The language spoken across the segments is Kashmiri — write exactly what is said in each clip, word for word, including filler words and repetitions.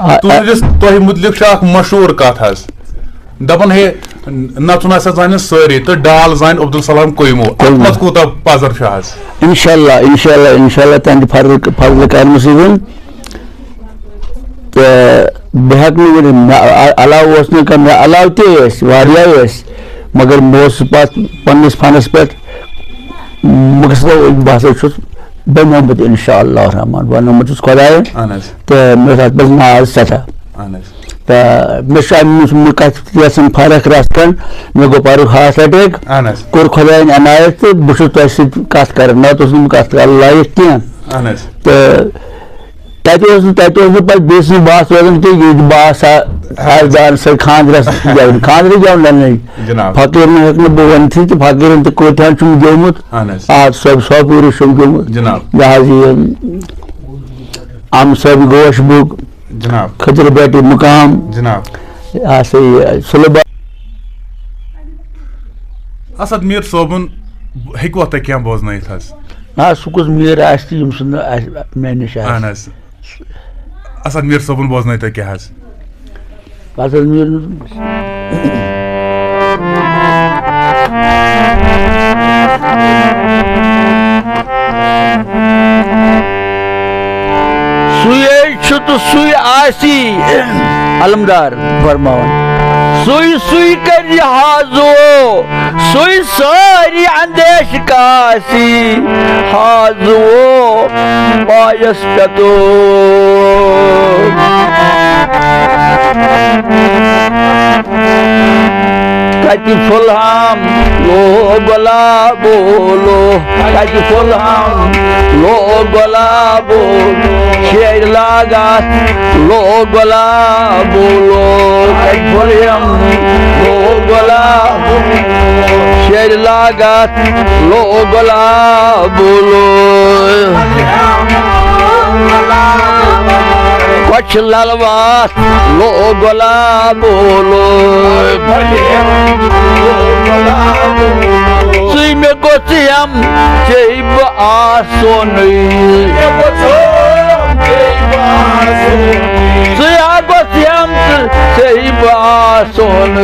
آ، آ۔ تُہٕنٛدِس، تۄہہِ مُتعلِق چھِ اکھ مشہوٗر کتھ حظ، دپان ہے، نژُن ہسا زانن سٲری تہٕ ڈال زانہِ عبدالسلام کویمو۔ اتھ کویمو۔ منٛز کوٗتاہ پزر چھُ حظ؟ انشاءاللہ، انشاءاللہ، انشاءاللہ، تہنٛدِ فضل، فضل کرمہٕ سۭتۍ۔ تہٕ بہٕ ہٮ۪کہٕ نہٕ ؤنِتھ، مےٚ ع-، علاوٕ اوس نہٕ کانٛہہ، مےٚ علاوٕ تہِ ٲسۍ، واریاہ ٲسۍ، مگر بہٕ اوسُس پتہٕ پننِس فنس پٮ۪ٹھ مقصد، بہٕ ہسا چھُس بنیومُت انشاءاللہ الرحمن، بنیومُت چھُس خۄدایَن۔ اہن حظ۔ تہٕ مےٚ اوس اتھ منٛز ناز سٮ۪ٹھاہ۔ اہن حظ۔ تہٕ مےٚ چھُ اَمہِ نِش مےٚ کَتھِ یَژھان فرق رَژھ کھنٛڈ، مےٚ گوٚو پَرُن ہارٹ اٹیک، اہن حظ۔ کوٚر خۄدایَن عنایت تہٕ بہٕ چھُس تۄہہِ سۭتۍ کَتھ کَران، نَتہٕ اوسُس نہٕ بہٕ کَتھ کَرُن لایق کینٛہہ۔ اہن حظ۔ تہٕ تَتہِ اوس نہٕ، تَتہِ اوس نہٕ پَتہٕ بیٚیہِ سٕنٛز بَس روزان کینٛہہ، ییٚتہِ بَس آ-، آسہِ دان سۭتۍ خانٛدرَس گٮ۪وُن، خانٛدرٕ گٮ۪وُن نہ نہ۔ جِناب۔ فقیٖرَن ہیٚکہٕ نہٕ بہٕ ؤنتھٕے تہٕ فقیٖرَن تہِ کۭتیٛاہَن چھُم گیومُت۔ اہن حظ۔ آ، صٲب صٲبوٗرٕ چھُم گیومُت۔ جِناب۔ یہِ حظ یہِ اَمہٕ صٲبہِ گوش بُک۔ جناب۔ خضر بیٹی مقام۔ جناب۔ یہِ ہسا یہِ سُلہٕ با-، اسد میر صٲبُن ہیٚکوا تُہۍ کینٛہہ بوزنٲیِتھ حظ؟ آ، سُہ کُس میر آسہِ تہٕ ییٚمہِ سُنٛد نہٕ آسہِ مےٚ نِش آسہِ۔ اہن حظ۔ اسد میر صٲبُن بوزنٲیِو تُہۍ کیٛاہ حظ؟ اسد میر۔ سُے چھُ تہٕ سُے آسی۔ علمدار فرماوان، سُے سُے کرِ حاضو، سُے سٲری اندیش کاسی حاضو پایس پتو۔ کتہِ پھُلہم لوگ گۄلابو لوگ، کتہِ پھُلہم لوگ گۄلابو لوگ، شیرِ لاگتھ لوگ گۄلابو لوگ، کتہِ پھُلہم لوگ گۄلابو لوگ، شیرِ لاگتھ لوگ گۄلابو لوگ، کۄچھِ للواتھ لوگ گۄلابو لوگ۔ ژٕے مےٚ گوٚژھ یم ژے بہٕ آسُن۔ ژٕے ہا گوٚژھ یم ژے بہٕ آسُن۔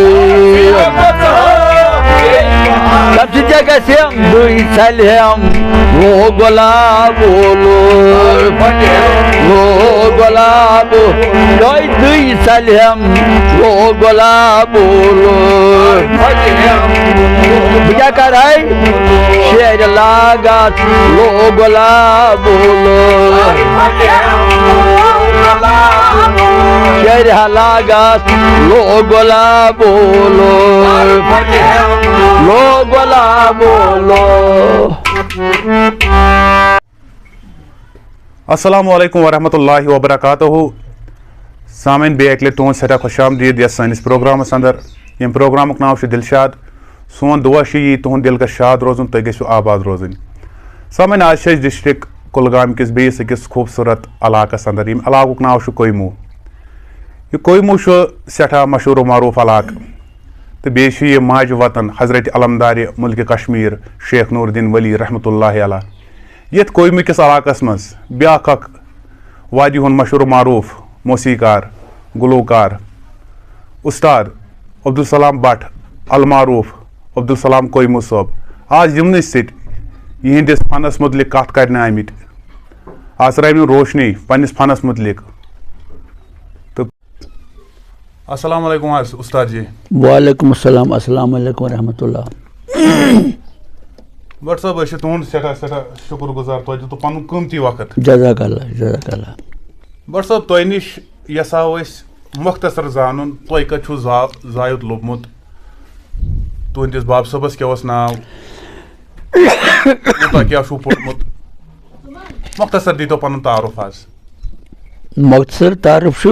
تَمہِ سۭتۍ کیٛاہ گژھِ؟ دُے ژَلہِ ہم لوگ گۄلابو لوگ، لوگ گۄلابو، یۄہے دُے ژَلہِ ہم لوگ گۄلابو لوگ۔ بہٕ کیٛاہ کَرٕ؟ شیرِ لاگتھ لوگ گۄلابو لوگ، شیرِ لاگتھ لوگ گۄلابو لوگ، لوگ گۄلابو لوگ۔ السلام علیکم ورحمۃ اللہ وبرکاتہ۔ سامعین، بیٚیہِ اَکہِ لَٹہِ تُہُنٛد سٮ۪ٹھاہ خۄش آمدید یَتھ سٲنِس پروگرامَس اندر۔ ییٚمہِ پروگرامُک ناو چھُ دِلشاد۔ سون دُعا چھُ یی تُہُنٛد دِلکش شاد روزُن، تُہۍ گٔژھِو آباد روزٕنۍ۔ سامعین، آز چھِ أسۍ ڈسٹرکٹ کُلگام کِس بیٚیِس أکِس خوٗبصوٗرت علاقَس اندر، ییٚمہِ علاقُک ناو چھُ کویمو۔ یہِ کویمو چھُ سٮ۪ٹھاہ مشہوٗر و معروٗف علاقہٕ، تہٕ بیٚیہِ چھُ یہِ ماجہِ وطن حضرت علمدارِ مُلکہِ کشمیٖر شیخ نور الدین ولی رحمتہ اللہ علیہ۔ یتھ کویمہٕ کِس علاقس منٛز بیاکھ اکھ وادی ہُنٛد مشہوٗر معروٗف موسیقار، گلوکار، استاد عبدالسلام بٹ، المعروٗف عبدالسلام کویمہٕ صٲب، آز یِمنٕے سۭتۍ یِہنٛدِس فنس مُتعلق کتھ کرنہِ آمٕتۍ۔ آز ترٛاوِ یِم روشنی پننِس فنس مُتعلق۔ تہٕ السلام علیکم حظ استاد جی۔ وعلیکم السلام، السلام علیکم ورحمۃ اللہ۔ بٹ صٲب، أسۍ چھِ تُہُنٛد سٮ۪ٹھاہ، سٮ۪ٹھاہ شُکُر گُزار، تۄہہِ دیُتوٕ پَنُن قۭمتی وقت۔ جزاک اللہ، جزاک اللہ۔ بٹ صٲب، تۄہہِ نِش یَژھاو أسۍ مۄختصر زانُن، تۄہہِ کَتہِ چھُو زا-، زایُت لوٚبمُت؟ تُہٕنٛدِس باب صٲبَس کیٛاہ اوس ناو؟ کوٗتاہ کیٛاہ چھُو پوٚرمُت؟ مۄختصر دیٖتو پَنُن تعارُف حظ۔ مۄختصر تعارُف چھُ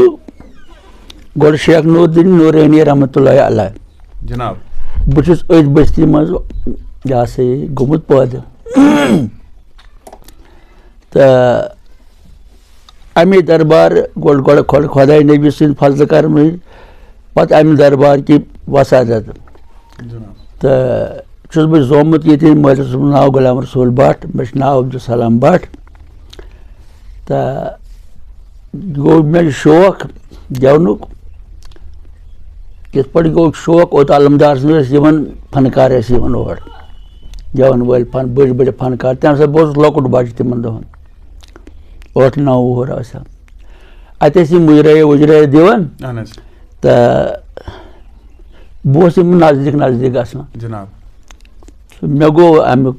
گۄڈٕ شیخ نور الدین نورانی رحمتہ اللہ علیہ۔ جناب۔ بہٕ چھُس أتھۍ بستی منٛز، یہِ ہسا یہِ، گوٚمُت پٲدٕ۔ تہٕ اَمے دربار گۄڈٕ، گۄڈٕ خۄد-، خۄداے نبی سٕنٛدِ فضلہٕ کرمہٕ، پتہٕ اَمہِ دربار کہِ وسادت۔ جناب۔ تہٕ چھُس بہٕ زامُت ییٚتہِ، مٲلِس اوسُم ناو غلام رسول بٹ، مےٚ چھُ ناو عبدالسلام بٹ۔ تہٕ گوٚو مےٚ یہِ شوق، گٮ۪ونُک کِتھ پٲٹھۍ گوٚو شوق؟ اوت علمدار سٕنٛز ٲسۍ یِوان، فنکار ٲسۍ یِوان اور، گٮ۪وَن وٲلۍ فن، بٔڑۍ بٔڑۍ فنکار۔ تَمہِ ساتہٕ بہٕ اوسُس لۄکُٹ بَچہٕ تِمَن دۄہَن، ٲٹھ نَو وُہُر آسان۔ اَتہِ ٲسۍ یِم مُجرٲے وُجرٲے دِوان، اہن حظ۔ تہٕ بہٕ اوسُس یِمَن نزدیٖک نزدیٖک گژھان۔ جناب۔ مےٚ گوٚو اَمیُک،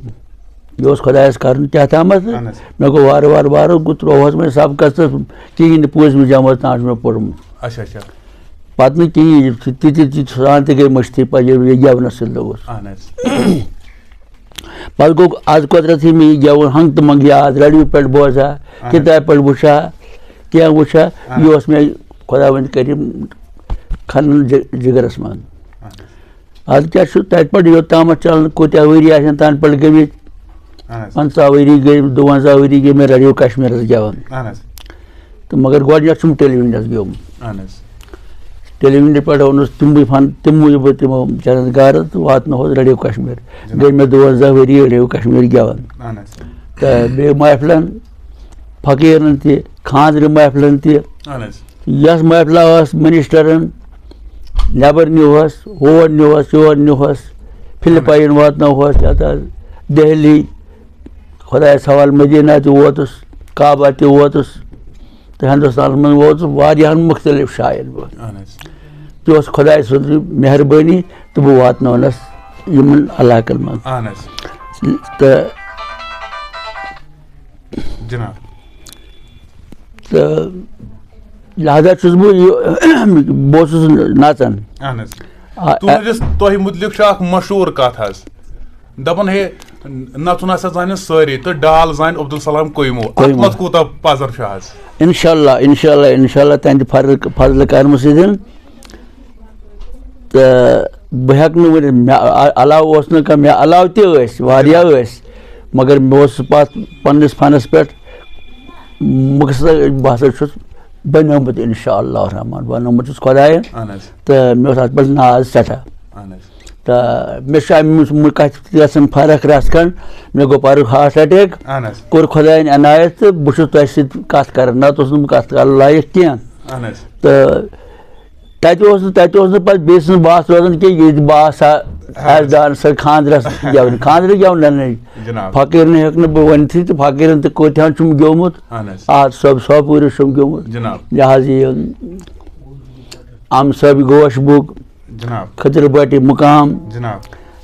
یہِ اوس خۄدایَس کَرُن کیٛاہ تامَتھ۔ اہن حظ۔ مےٚ گوٚو وارٕ وارٕ وارٕ، گوٚو ترٛووہَس وۄنۍ سبقَس تہٕ کِہیٖنۍ نہٕ، پوٗنٛژمہِ جمٲژ تام چھُ مےٚ پوٚرمُت۔ اچھا، اچھا۔ پَتہٕ نہٕ کِہیٖنۍ، یہِ چھُ تِتہِ، تِتہِ سان تہِ گٔے مٔشتٕے پَتہٕ، ییٚلہِ یہِ گٮ۪ونَس سۭتۍ لوٚگُس۔ اہن حظ۔ پَتہٕ گوٚو آز قۄدرَتٕے مےٚ یہِ گٮ۪وُن ہنٛگ تہٕ منٛگ یاد، ریڈیو پٮ۪ٹھ بوزان، اہن حظ۔ کِتابہِ پٮ۪ٹھ وٕچھان، کینٛہہ وٕچھان، اہن۔ یہِ اوس مےٚ خۄداوند کٔرِم کھَنان جِ-، جِگرَس منٛز۔ اہن حظ۔ اَدٕ کیٛاہ چھُ تَتہِ پٮ۪ٹھ یوٚت تامَتھ چَلان، کۭتیٛاہ ؤری آسن تَنہٕ پٮ۪ٹھ گٔمٕتۍ؟ اہن حظ۔ پنٛژاہ ؤری گٔے، دُوَنزاہ ؤری گٔے مےٚ ریڈیو کشمیٖرَس گٮ۪وان۔ اہن حظ۔ تہٕ مگر گۄڈٕنٮ۪تھ چھُم ٹیلی وِجنَس گیومُت۔ اہن حظ۔ ٹیلی وِجنہٕ پٮ۪ٹھ اوٚنُس تِموٕے فن، تِموٕے بہٕ تِمو چَنَس گَرٕ تہٕ واتنوہَس ریڈیو کشمیٖر۔ جِناب۔ گٔے مےٚ دُوَنزاہ ؤری ریڈیو کشمیٖر گٮ۪وان۔ اہن حظ۔ تہٕ بیٚیہِ محفلَن، فقیٖرَن تہِ، خانٛدرِ محفلَن تہِ۔ اہن حظ۔ یَس محفلہ ٲس منسٹرن، نٮ۪بر نیوٗہَس، ہور نیوٗہَس، یور نیوٗہَس، فلپاین واتنوہَس، یَتھ حظ دہلی، خۄدایَس حوالہٕ مدینہ تہِ ووتُس، کعبہ تہِ ووتُس، تہٕ ہندوستانَس منٛز ووتُس واریاہَن مُختٔلِف جایَن بہٕ۔ اہن حظ۔ تہِ اوس خۄداے سٕنٛز مہربٲنی تہٕ بہٕ واتنوونَس یِمَن علاقَن منٛز۔ اہن حظ۔ تہٕ جناب۔ تہٕ لہذا چھُس بہٕ یہِ، بہٕ اوسُس نَژان۔ اہن حظ۔ آ، تُہٕنٛدِس، تۄہہِ مُتعلِق چھُ اکھ مشہوٗر کتھ حظ، دپان ہے، نژُن ہسا زانن سٲری تہٕ ڈال زانہِ عبدالسلام کویمو۔ اتھ کویمو۔ منٛز کوٗتاہ پزر چھُ حظ؟ انشاءاللہ، انشاءاللہ، انشاءاللہ، تہنٛدِ فضل، فضل کرمہٕ سۭتۍ۔ تہٕ بہٕ ہٮ۪کہٕ نہٕ ؤنِتھ، مےٚ ع-، علاوٕ اوس نہٕ کانٛہہ، مےٚ علاوٕ تہِ ٲسۍ، واریاہ ٲسۍ، مگر مےٚ اوس پَتھ پنٛنِس فنَس پٮ۪ٹھ مقصد، بہٕ ہسا چھُس بنیومُت، انشاءاللہ الرحمن، بنیومُت چھُس خۄدایَن۔ اہن حظ۔ تہٕ مےٚ اوس اَتھ پٮ۪ٹھ ناز سٮ۪ٹھاہ۔ اہن حظ۔ تہٕ مےٚ چھُ اَمہِ منٛز کَتھِ تہِ گژھان فرق رَژھ کھنٛڈ، مےٚ گوٚو پَرُن ہارٹ اٹیک، اہن حظ۔ کوٚر خۄدایَن عنایت تہٕ بہٕ چھُس تۄہہِ سۭتۍ کَتھ کَران، نَتہٕ اوسُس نہٕ بہٕ کَتھ کَرنہٕ لایق کینٛہہ۔ اہن حظ۔ تہٕ تَتہِ اوس نہٕ، تَتہِ اوس نہٕ پَتہٕ بیٚیہِ سٕنٛز بَس روزان کینٛہہ، ییٚتہِ بَس ہا، اہن حظ۔ آسہِ ڈانسَر خانٛدرَس گٮ۪وُن، خانٛدرٕ گٮ۪ونَنٕے۔ جِناب۔ فقیٖرنٕے ہیوٚک نہٕ بہٕ ؤنتھٕے تہٕ فقیٖرَن تہٕ کوٚت ہَن چھُم گیومُت۔ اہن حظ۔ آز صٲب سوپوٗرِس چھُم گیومُت۔ جِناب۔ یہِ حظ یہِ اَمہٕ صٲبہِ گوش بُک۔ جِناب۔ خٔدٕر بَٹہِ مُقام۔ جِناب۔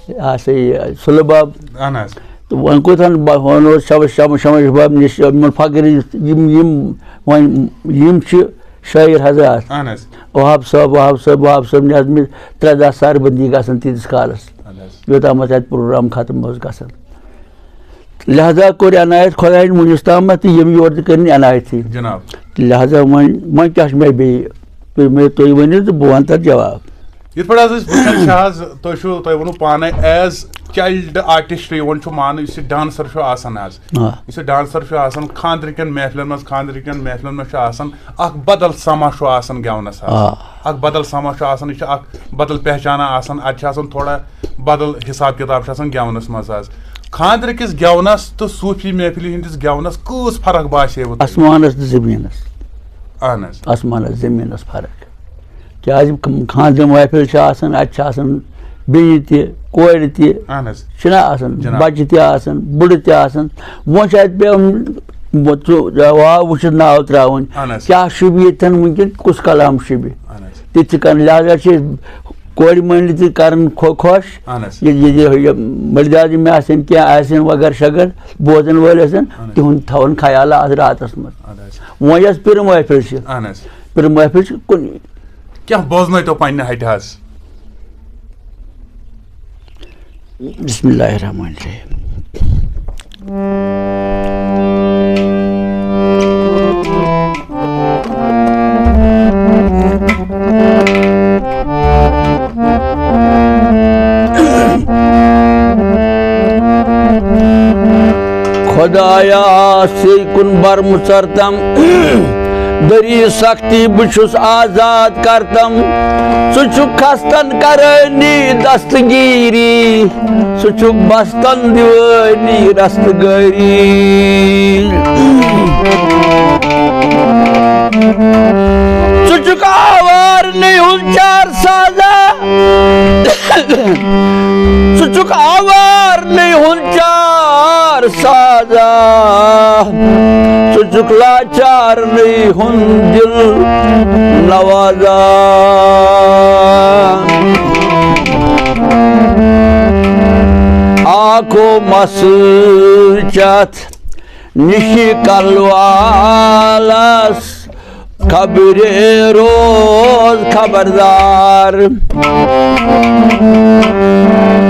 یہِ ہسا یہِ سُلہٕ بَب۔ اہن حظ۔ تہٕ وۄنۍ کوٚت ہَن بہٕ وَنو شمس، شمس، شمس بَب نِش یِمَن فقیٖرَن یِم، یِم وۄنۍ یِم چھِ شٲعر حضرات۔ اہن حظ۔ وہاب صٲب، وہاب صٲب، وہاب صٲب نہِ حظ مےٚ ترٛےٚ دۄہ سربندی گژھان تیٖتِس کالَس۔ اہن حظ۔ یوٚتامَتھ اَتہِ پروگرام ختم اوس گژھان۔ لہذا کوٚر عنایت خۄدایَن وٕنیُس تامَتھ تہٕ یِم یورٕ تہِ کٔرِنۍ عنایتٕے۔ جِناب۔ لہذا وۄنۍ، وۄنۍ کیٛاہ چھُ مےٚ بیٚیہِ؟ تُہۍ مےٚ، تُہۍ ؤنِو تہٕ بہٕ وَنہٕ تَتھ جواب۔ یِتھ پٲٹھۍ حظ أسۍ وٕچھان چھِ حظ، تۄہہِ چھُو، تۄہہِ ووٚنوُ پانَے، as child artist یِوان چھُ ماننہٕ، یُس یہِ dancer چھُ آسان حظ۔ آ۔ یُس یہِ dancer چھُ آسان، خانٛدرٕ کٮ۪ن محفلَن منٛز، خانٛدرٕ کٮ۪ن محفلَن منٛز چھُ آسان، اَکھ بدل سما چھُ آسان گٮ۪ونَس حظ۔ آ۔ اَکھ بدل سما چھُ آسان، یہِ چھُ اَکھ بدل پہچانا آسان، اَتہِ چھُ آسان تھوڑا بدل حساب کِتاب چھُ آسان گٮ۪ونَس منٛز حظ۔ خانٛدرٕ کِس گٮ۪ونَس تہٕ صوٗفی محفِلہِ ہِنٛدِس گٮ۪ونَس کۭژ فرق باسیوٕ تۄہہِ؟ آسمانَس تہٕ زٔمیٖنَس۔ اہن حظ۔ آسمانَس زٔمیٖنَس فرق۔ کیٛازِ خ-، خانٛدرٕ محفِل چھِ آسان، اَتہِ چھِ آسان بیٚنہِ تہِ، کورِ تہِ، اہن حظ۔ چھِنہ آسان، جِناب۔ بَچہِ تہِ آسان، بٕڑٕ تہِ آسان۔ وۄنۍ چھِ اَتہِ پٮ۪وان وۄنۍ ژٕ واو وٕچھِتھ ناو ترٛاوٕنۍ۔ اہن حظ۔ کیٛاہ شوٗبہِ ییٚتٮ۪ن وٕنکٮ۪ن، کُس کلام شوٗبہِ؟ اہن حظ۔ تہِ تہِ کَرُن۔ لہذا چھِ أسۍ کورِ مٔنٛڈۍ تہِ کَران خۄ-، خۄش۔ اہن حظ۔ یہِ، یہِ، یہِ، یہِ مٔڈۍ دادِ مےٚ آسن کینٛہہ آسن وغٲر شغٲر بوزَن وٲلۍ آسن، اہن حظ۔ تِہُنٛد تھاوَن خیال اَتھ راتَس منٛز۔ اہن حظ۔ وۄنۍ یۄس پِرٕ محفِل چھِ، اہن حظ۔ پِرٕ محفِل چھِ کُنہِ۔ کیٛاہ بوزنٲیتو پنٛنہِ ہَٹہِ حظ؟ بسم اللہ الرحمن الرحیم۔ خدایا، سے کُن بر مُژرتم، دٔری سختی بہٕ چھُس آزاد کرتم۔ ژٕ چھُکھ خستن کرٲنی دستگیری، ژٕ چھُکھ بستن دیوٲنی رستگٲری۔ ژٕ چھُکھ سازا۔ ژٕ چھُکھ آوارنٕے ہُنٛد چار سازا، ژٕ چھُکھ لاچارنٕے ہُنٛد دِل نوازا۔ آکو مس چتھ نِشہِ کلوالس، خبرے روز خبردار۔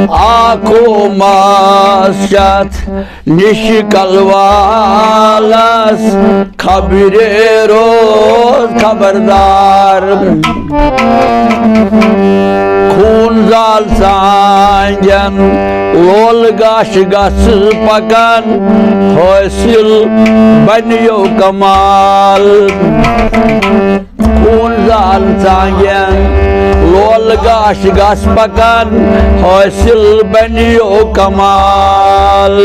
آکو مس چتھ نِشہِ کلوالس، خبرے روز خبردار۔ خوٗن زال ژانٛگٮ۪ن لول گاش گژھ پکان، حٲصِل بنیو کمال۔ خوٗن زال ژانٛگٮ۪ن لول گاش گژھ پکان، حٲصِل بنیو کمال۔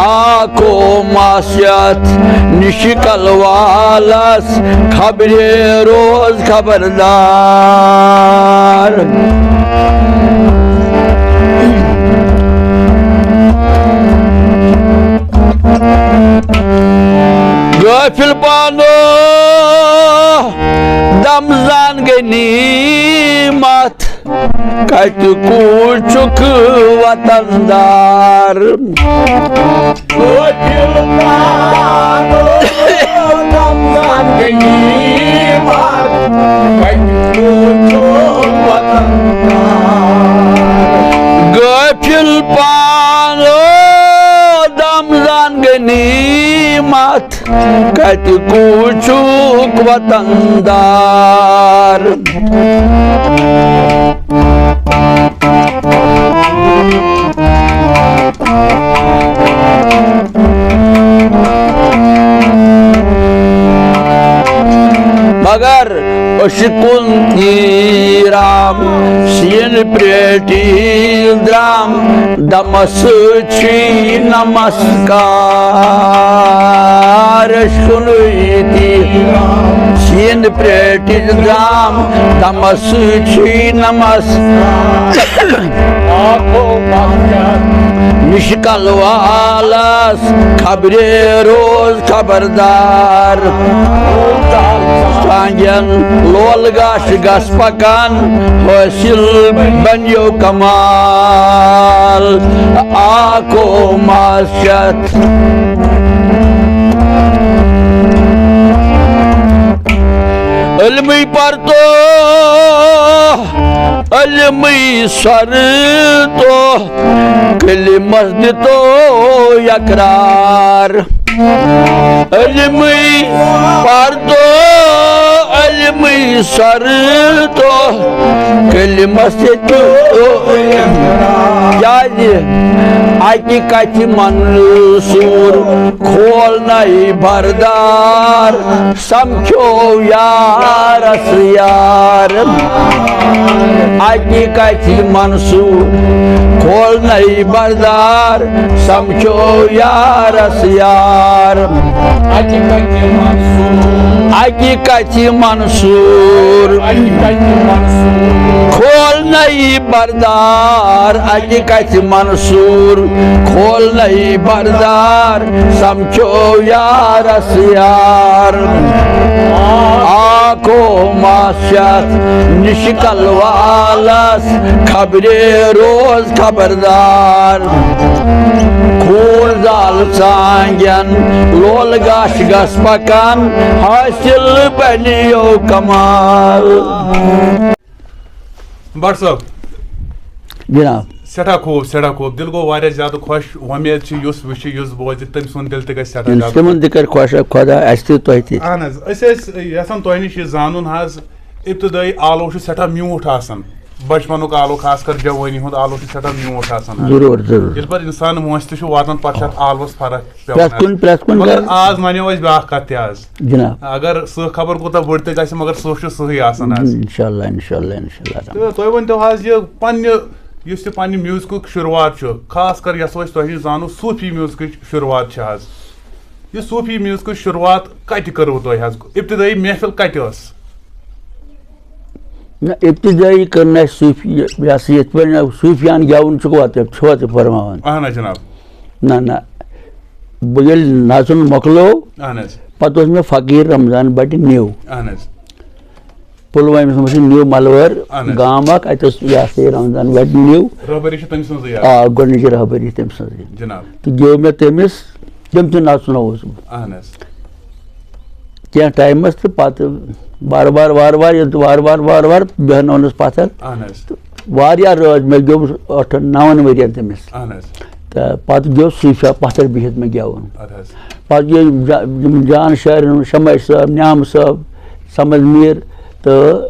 آکو مس چتھ نِشہِ کلوالس، خبرے روز خبردار۔ غٲفِل پانو دم زان غنیمت، کتہِ کوٗچُکھ وطن دار؟ غٲفِل پانو دم زان غنیمت، کتہِ کوٗچُکھ وطن دار؟ غٲفِل پانو دم زان غنیمت، کتہِ کوٗچُکھ وطن دار؟ مگر أسۍ کُن تیٖرام، سیٖن پرٛیٹی درام، دمس چھی نمسکار۔ أسۍ کُنُے تیٖرام، سیٖن پرٛیٹی درام، دمس چھی نمسکار۔ آکو مس چتھ نِشہِ کلوالس، خبرے روز خبردار۔ ژانٛگٮ۪ن لول گاش گژھ پکان، حٲصِل بنیو کمال۔ آکو مس چتھ علمٕے پرتو، علمٕے سرتو، کلمس دِتو یقرار۔ علمٕے پرتو، علمٕے سرتو، کلمس دِتو یقرار۔ کیازِ اکہِ کتھِ منصور کھول نَے بردار۔ سمکھیو یارس یار، اکہِ کتھِ منصور کھول نَے بردار۔ سمکھیو یارس یار، اکہِ کتھِ منصور، اکہِ کتھِ منصور، اکہِ کتھِ منصور کھول نَے بردار۔ اکہِ کتھِ منصور کھول نَے بردار۔ سمکھیو یارس یار، آکو مس چتھ نِشہِ کلوالس، خبرے روز خبردار۔ خوٗن زال ژانٛگٮ۪ن لول گاش گژھ پکان، حٲصِل بنیو کمال۔ بٹ صٲب، جناب۔ سٮ۪ٹھاہ خوٗب، سٮ۪ٹھاہ خوٗب۔ دِل گوٚو واریاہ زیادٕ خۄش۔ وۄمید چھِ یُس وٕچھِ، یُس بوزِ، تٔمۍ سُنٛد دِل تہِ گژھِ سٮ۪ٹھاہ زیادٕ تِمن تہِ کرِ خۄش خۄدا، اَسہِ تہِ تۄہہِ تہِ۔ اہن حظ، أسۍ ٲسۍ یژھان تۄہہِ نِش یہِ زانُن حظ، ابتدٲیی آلو چھُ سٮ۪ٹھاہ میوٗٹھ آسان، بچپنُک آلو، خاص کر جوٲنی ہُنٛد آلو چھُ سٮ۪ٹھاہ میوٗٹھ آسان حظ۔ ضروٗر، ضروٗر۔ ییٚلہِ پتہٕ اِنسان وٲنٛسہِ تہِ چھُ واتان، پتہٕ چھُ اتھ آلوس فرق پٮ۪وان پرٛٮ۪تھ کُنہِ، حظ۔ پرٛٮ۪تھ کُنہِ مگر گرٕ۔ آز ونیو اَسہِ بیٛاکھ کتھ تہِ حظ۔ جناب۔ اگر سٕہہ خبر کوٗتاہ بٔڑ تہِ گژھِ، مگر سٕہہ چھُ سٕہٕے آسان حظ۔ انشاءاللہ، انشاءاللہ، انشاءاللہ۔ تہٕ تُہۍ ؤنۍتو حظ، یہِ پننہِ، یُس تہِ پننہِ میوٗزکُک شروٗعات چھُ، خاص کر یژھو أسۍ تۄہہِ نِش زانُن، صوٗفی میوٗزکٕچ شروٗعات چھِ حظ۔ یہِ صوٗفی میوٗزکٕچ شروٗعات کتہِ کٔروٕ تۄہہِ حظ؟ ابتدٲیی محفل کتہِ ٲس؟ نہ، ابتدٲیی کٔر نہٕ اَسہِ صوٗفی، یہِ ہسا یِتھ پٲٹھۍ نہٕ صوٗفیان گٮ۪وُن چھُکھ وَتھ، چھُوا تُہۍ فرماوان؟ اَہَن حظ جِناب۔ نہ، نہ۔ بہٕ ییٚلہِ نَژُن مۄکلو، اَہَن حظ۔ پَتہٕ اوس مےٚ فقیٖر رمضان بَٹہِ نِو۔ اَہَن حظ۔ پُلوٲمِس منٛز چھُ نِو مَلوٲر اَہَن حظ۔ گام اَکھ، اَتہِ اوس یہِ ہسا یہِ رمضان بَٹہِ نِو۔ رٲبری چھِ تٔمۍ سٕنٛزٕے اَکھ۔ آ، گۄڈٕنِچ رٲبری تٔمۍ سٕنٛزٕے۔ جِناب۔ تہٕ گیوٚو مےٚ تٔمِس، تٔمۍ تہِ نَژنووُس بہٕ۔ اَہَن حظ۔ کینٛہہ ٹایمَس تہٕ پَتہٕ وارٕ وارٕ، وارٕ وارٕ، ییٚلہِ تہٕ وارٕ وارٕ، وارٕ وارٕ بیٚہنوونَس پَتھر۔ اَہَن حظ۔ تہٕ واریاہ رٲژ مےٚ گیوٚو ٲٹھَن نَوَن ؤرِیَن تٔمِس۔ اَہَن حظ۔ تہٕ پَتہٕ گیوٚو صوٗفیا پَتھر بِہِتھ مےٚ گٮ۪وُن۔ اَدٕ حظ۔ پَتہٕ گٔے جا-، یِم جان شٲعرَن، شمع صٲب، نیام صٲب، صمد میٖر تہٕ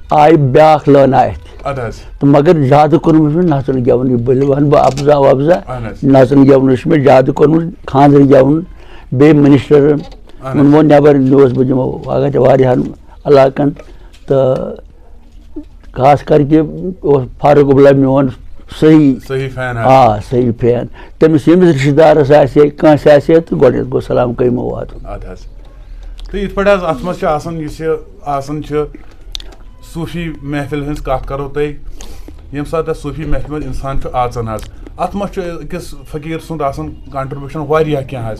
آیہِ بیٛاکھ لٲنہ اَتھِ۔ اَدٕ حظ۔ تہٕ مگر زیادٕ کوٚرمُت چھُ نَژُن گٮ۪وُن، یہِ بٔلۍ وَنہٕ بہٕ اَفزا وَفزا۔ اَہَن حظ۔ نَژُن گٮ۪وُن چھُ مےٚ زیادٕ کوٚرمُت، خانٛدرٕ گٮ۪وُن، بیٚیہِ مِنِسٹَرَن اَہَن حظ۔ ووٚنمو نٮ۪بَر نِوَس بہٕ دِمو اَکھ ہَتھ واریاہَن علاقَن۔ تہٕ خاص کر کہِ اوس فاروق عبداللہ میون صحیح، صحیح فین حظ۔ آ، صحیح فین۔ تٔمِس ییٚمِس رِشتہٕ دارَس آسہِ ہے، کٲنٛسہِ آسہِ ہے، تہٕ گۄڈٕنٮ۪تھ گوٚو سلام قٲیمو واتُن۔ اَدٕ حظ۔ تہٕ یِتھ پٲٹھۍ حظ اَتھ منٛز چھِ آسان، یُس یہِ آسان چھِ صوٗفی محفِل ہٕنٛز کَتھ کَرو تۄہہِ، ییٚمہِ ساتہٕ اَتھ صوٗفی محفِل منٛز اِنسان چھُ اَژان حظ، اَتھ منٛز چھُ أکِس فقیٖر سُنٛد آسان contribution واریاہ کینٛہہ حظ۔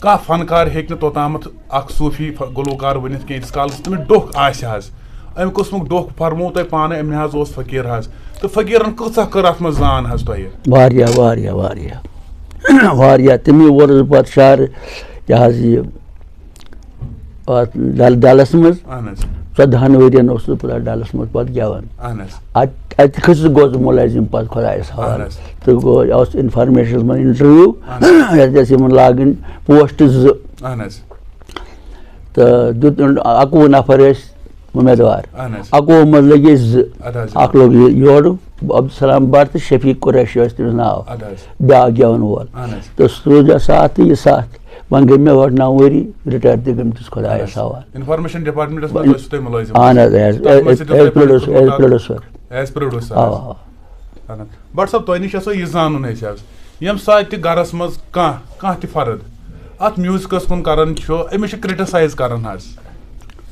کانٛہہ فنکار ہیٚکہِ نہٕ توٚتامَتھ اَکھ صوٗفی ف-، گلوکار ؤنِتھ کینٛہہ، ییٖتِس کالَس تٔمِس ڈوٚکھ آسہِ حظ۔ اَمہِ قٕسمُک ڈوٚکھ فرموو تۄہہِ پانَے، أمۍ حظ اوس فقیٖر حظ۔ تہٕ فقیٖرَن کۭژاہ کٔر اَتھ منٛز زان حظ تۄہہِ؟ واریاہ، واریاہ، واریاہ۔ واریاہ۔ تٔمی ووٚنُس بہٕ پَتہٕ شعر، یہِ حظ یہِ، اَتھ ڈل-، ڈلَس منٛز۔ اَہَن حظ۔ ژۄدہَن ؤرِیَن اوسُس بہٕ تَتھ ڈلَس منٛز پَتہٕ گٮ۪وان۔ اَہَن حظ۔ اَتہِ، اَتہِ کھٔسِس گوس بہٕ مُلٲزِم پَتہٕ خۄدایَس حوالہٕ۔ اَہَن حظ۔ تہٕ گوٚو، یہِ اوس information منٛز interview، اَہَن حظ۔ یَتھ گژھِ یِمَن لاگٕنۍ post زٕ۔ اَہَن حظ۔ تہٕ دیُت اَکوُہ نفر ٲسۍ اُمیدوار۔ اَہَن حظ۔ اَکوُہ منٛز لٔگۍ أسۍ زٕ۔ اَدٕ حظ۔ اَکھ لوٚگ یہِ یورٕ، عبدالسلام بٹ تہٕ شفیق قریشی اوس تٔمِس ناو۔ اَدٕ حظ۔ بیٛاکھ گٮ۪وَن وول۔ اَہَن حظ۔ تہٕ سُہ روٗد اَسہِ ساتھ تہٕ یہِ ساتھ۔ وۄنۍ گٔے مےٚ ٲٹھ نَو ؤری، retire تہِ گٔمٕتِس خۄدایَس اَہَن حظ۔ حوالہٕ۔ Information department منٛز ٲسِو تُہۍ مُلٲزِم؟ اَہَن حظ، as، تَتھ منٛز as، چھِ تُہۍ as producer، as producer۔ As producer آ، حظ۔ آ۔ اَہَن حظ۔ بٹ صٲب، تۄہہِ نِش ہسا یہِ زانُن اَسہِ حظ، ییٚمہِ ساتہٕ تہِ گرس منٛز کانٛہہ، کانٛہہ تہِ فرد اَتھ میوٗزکس کُن کران چھُ، أمِس چھِ criticize کران حظ،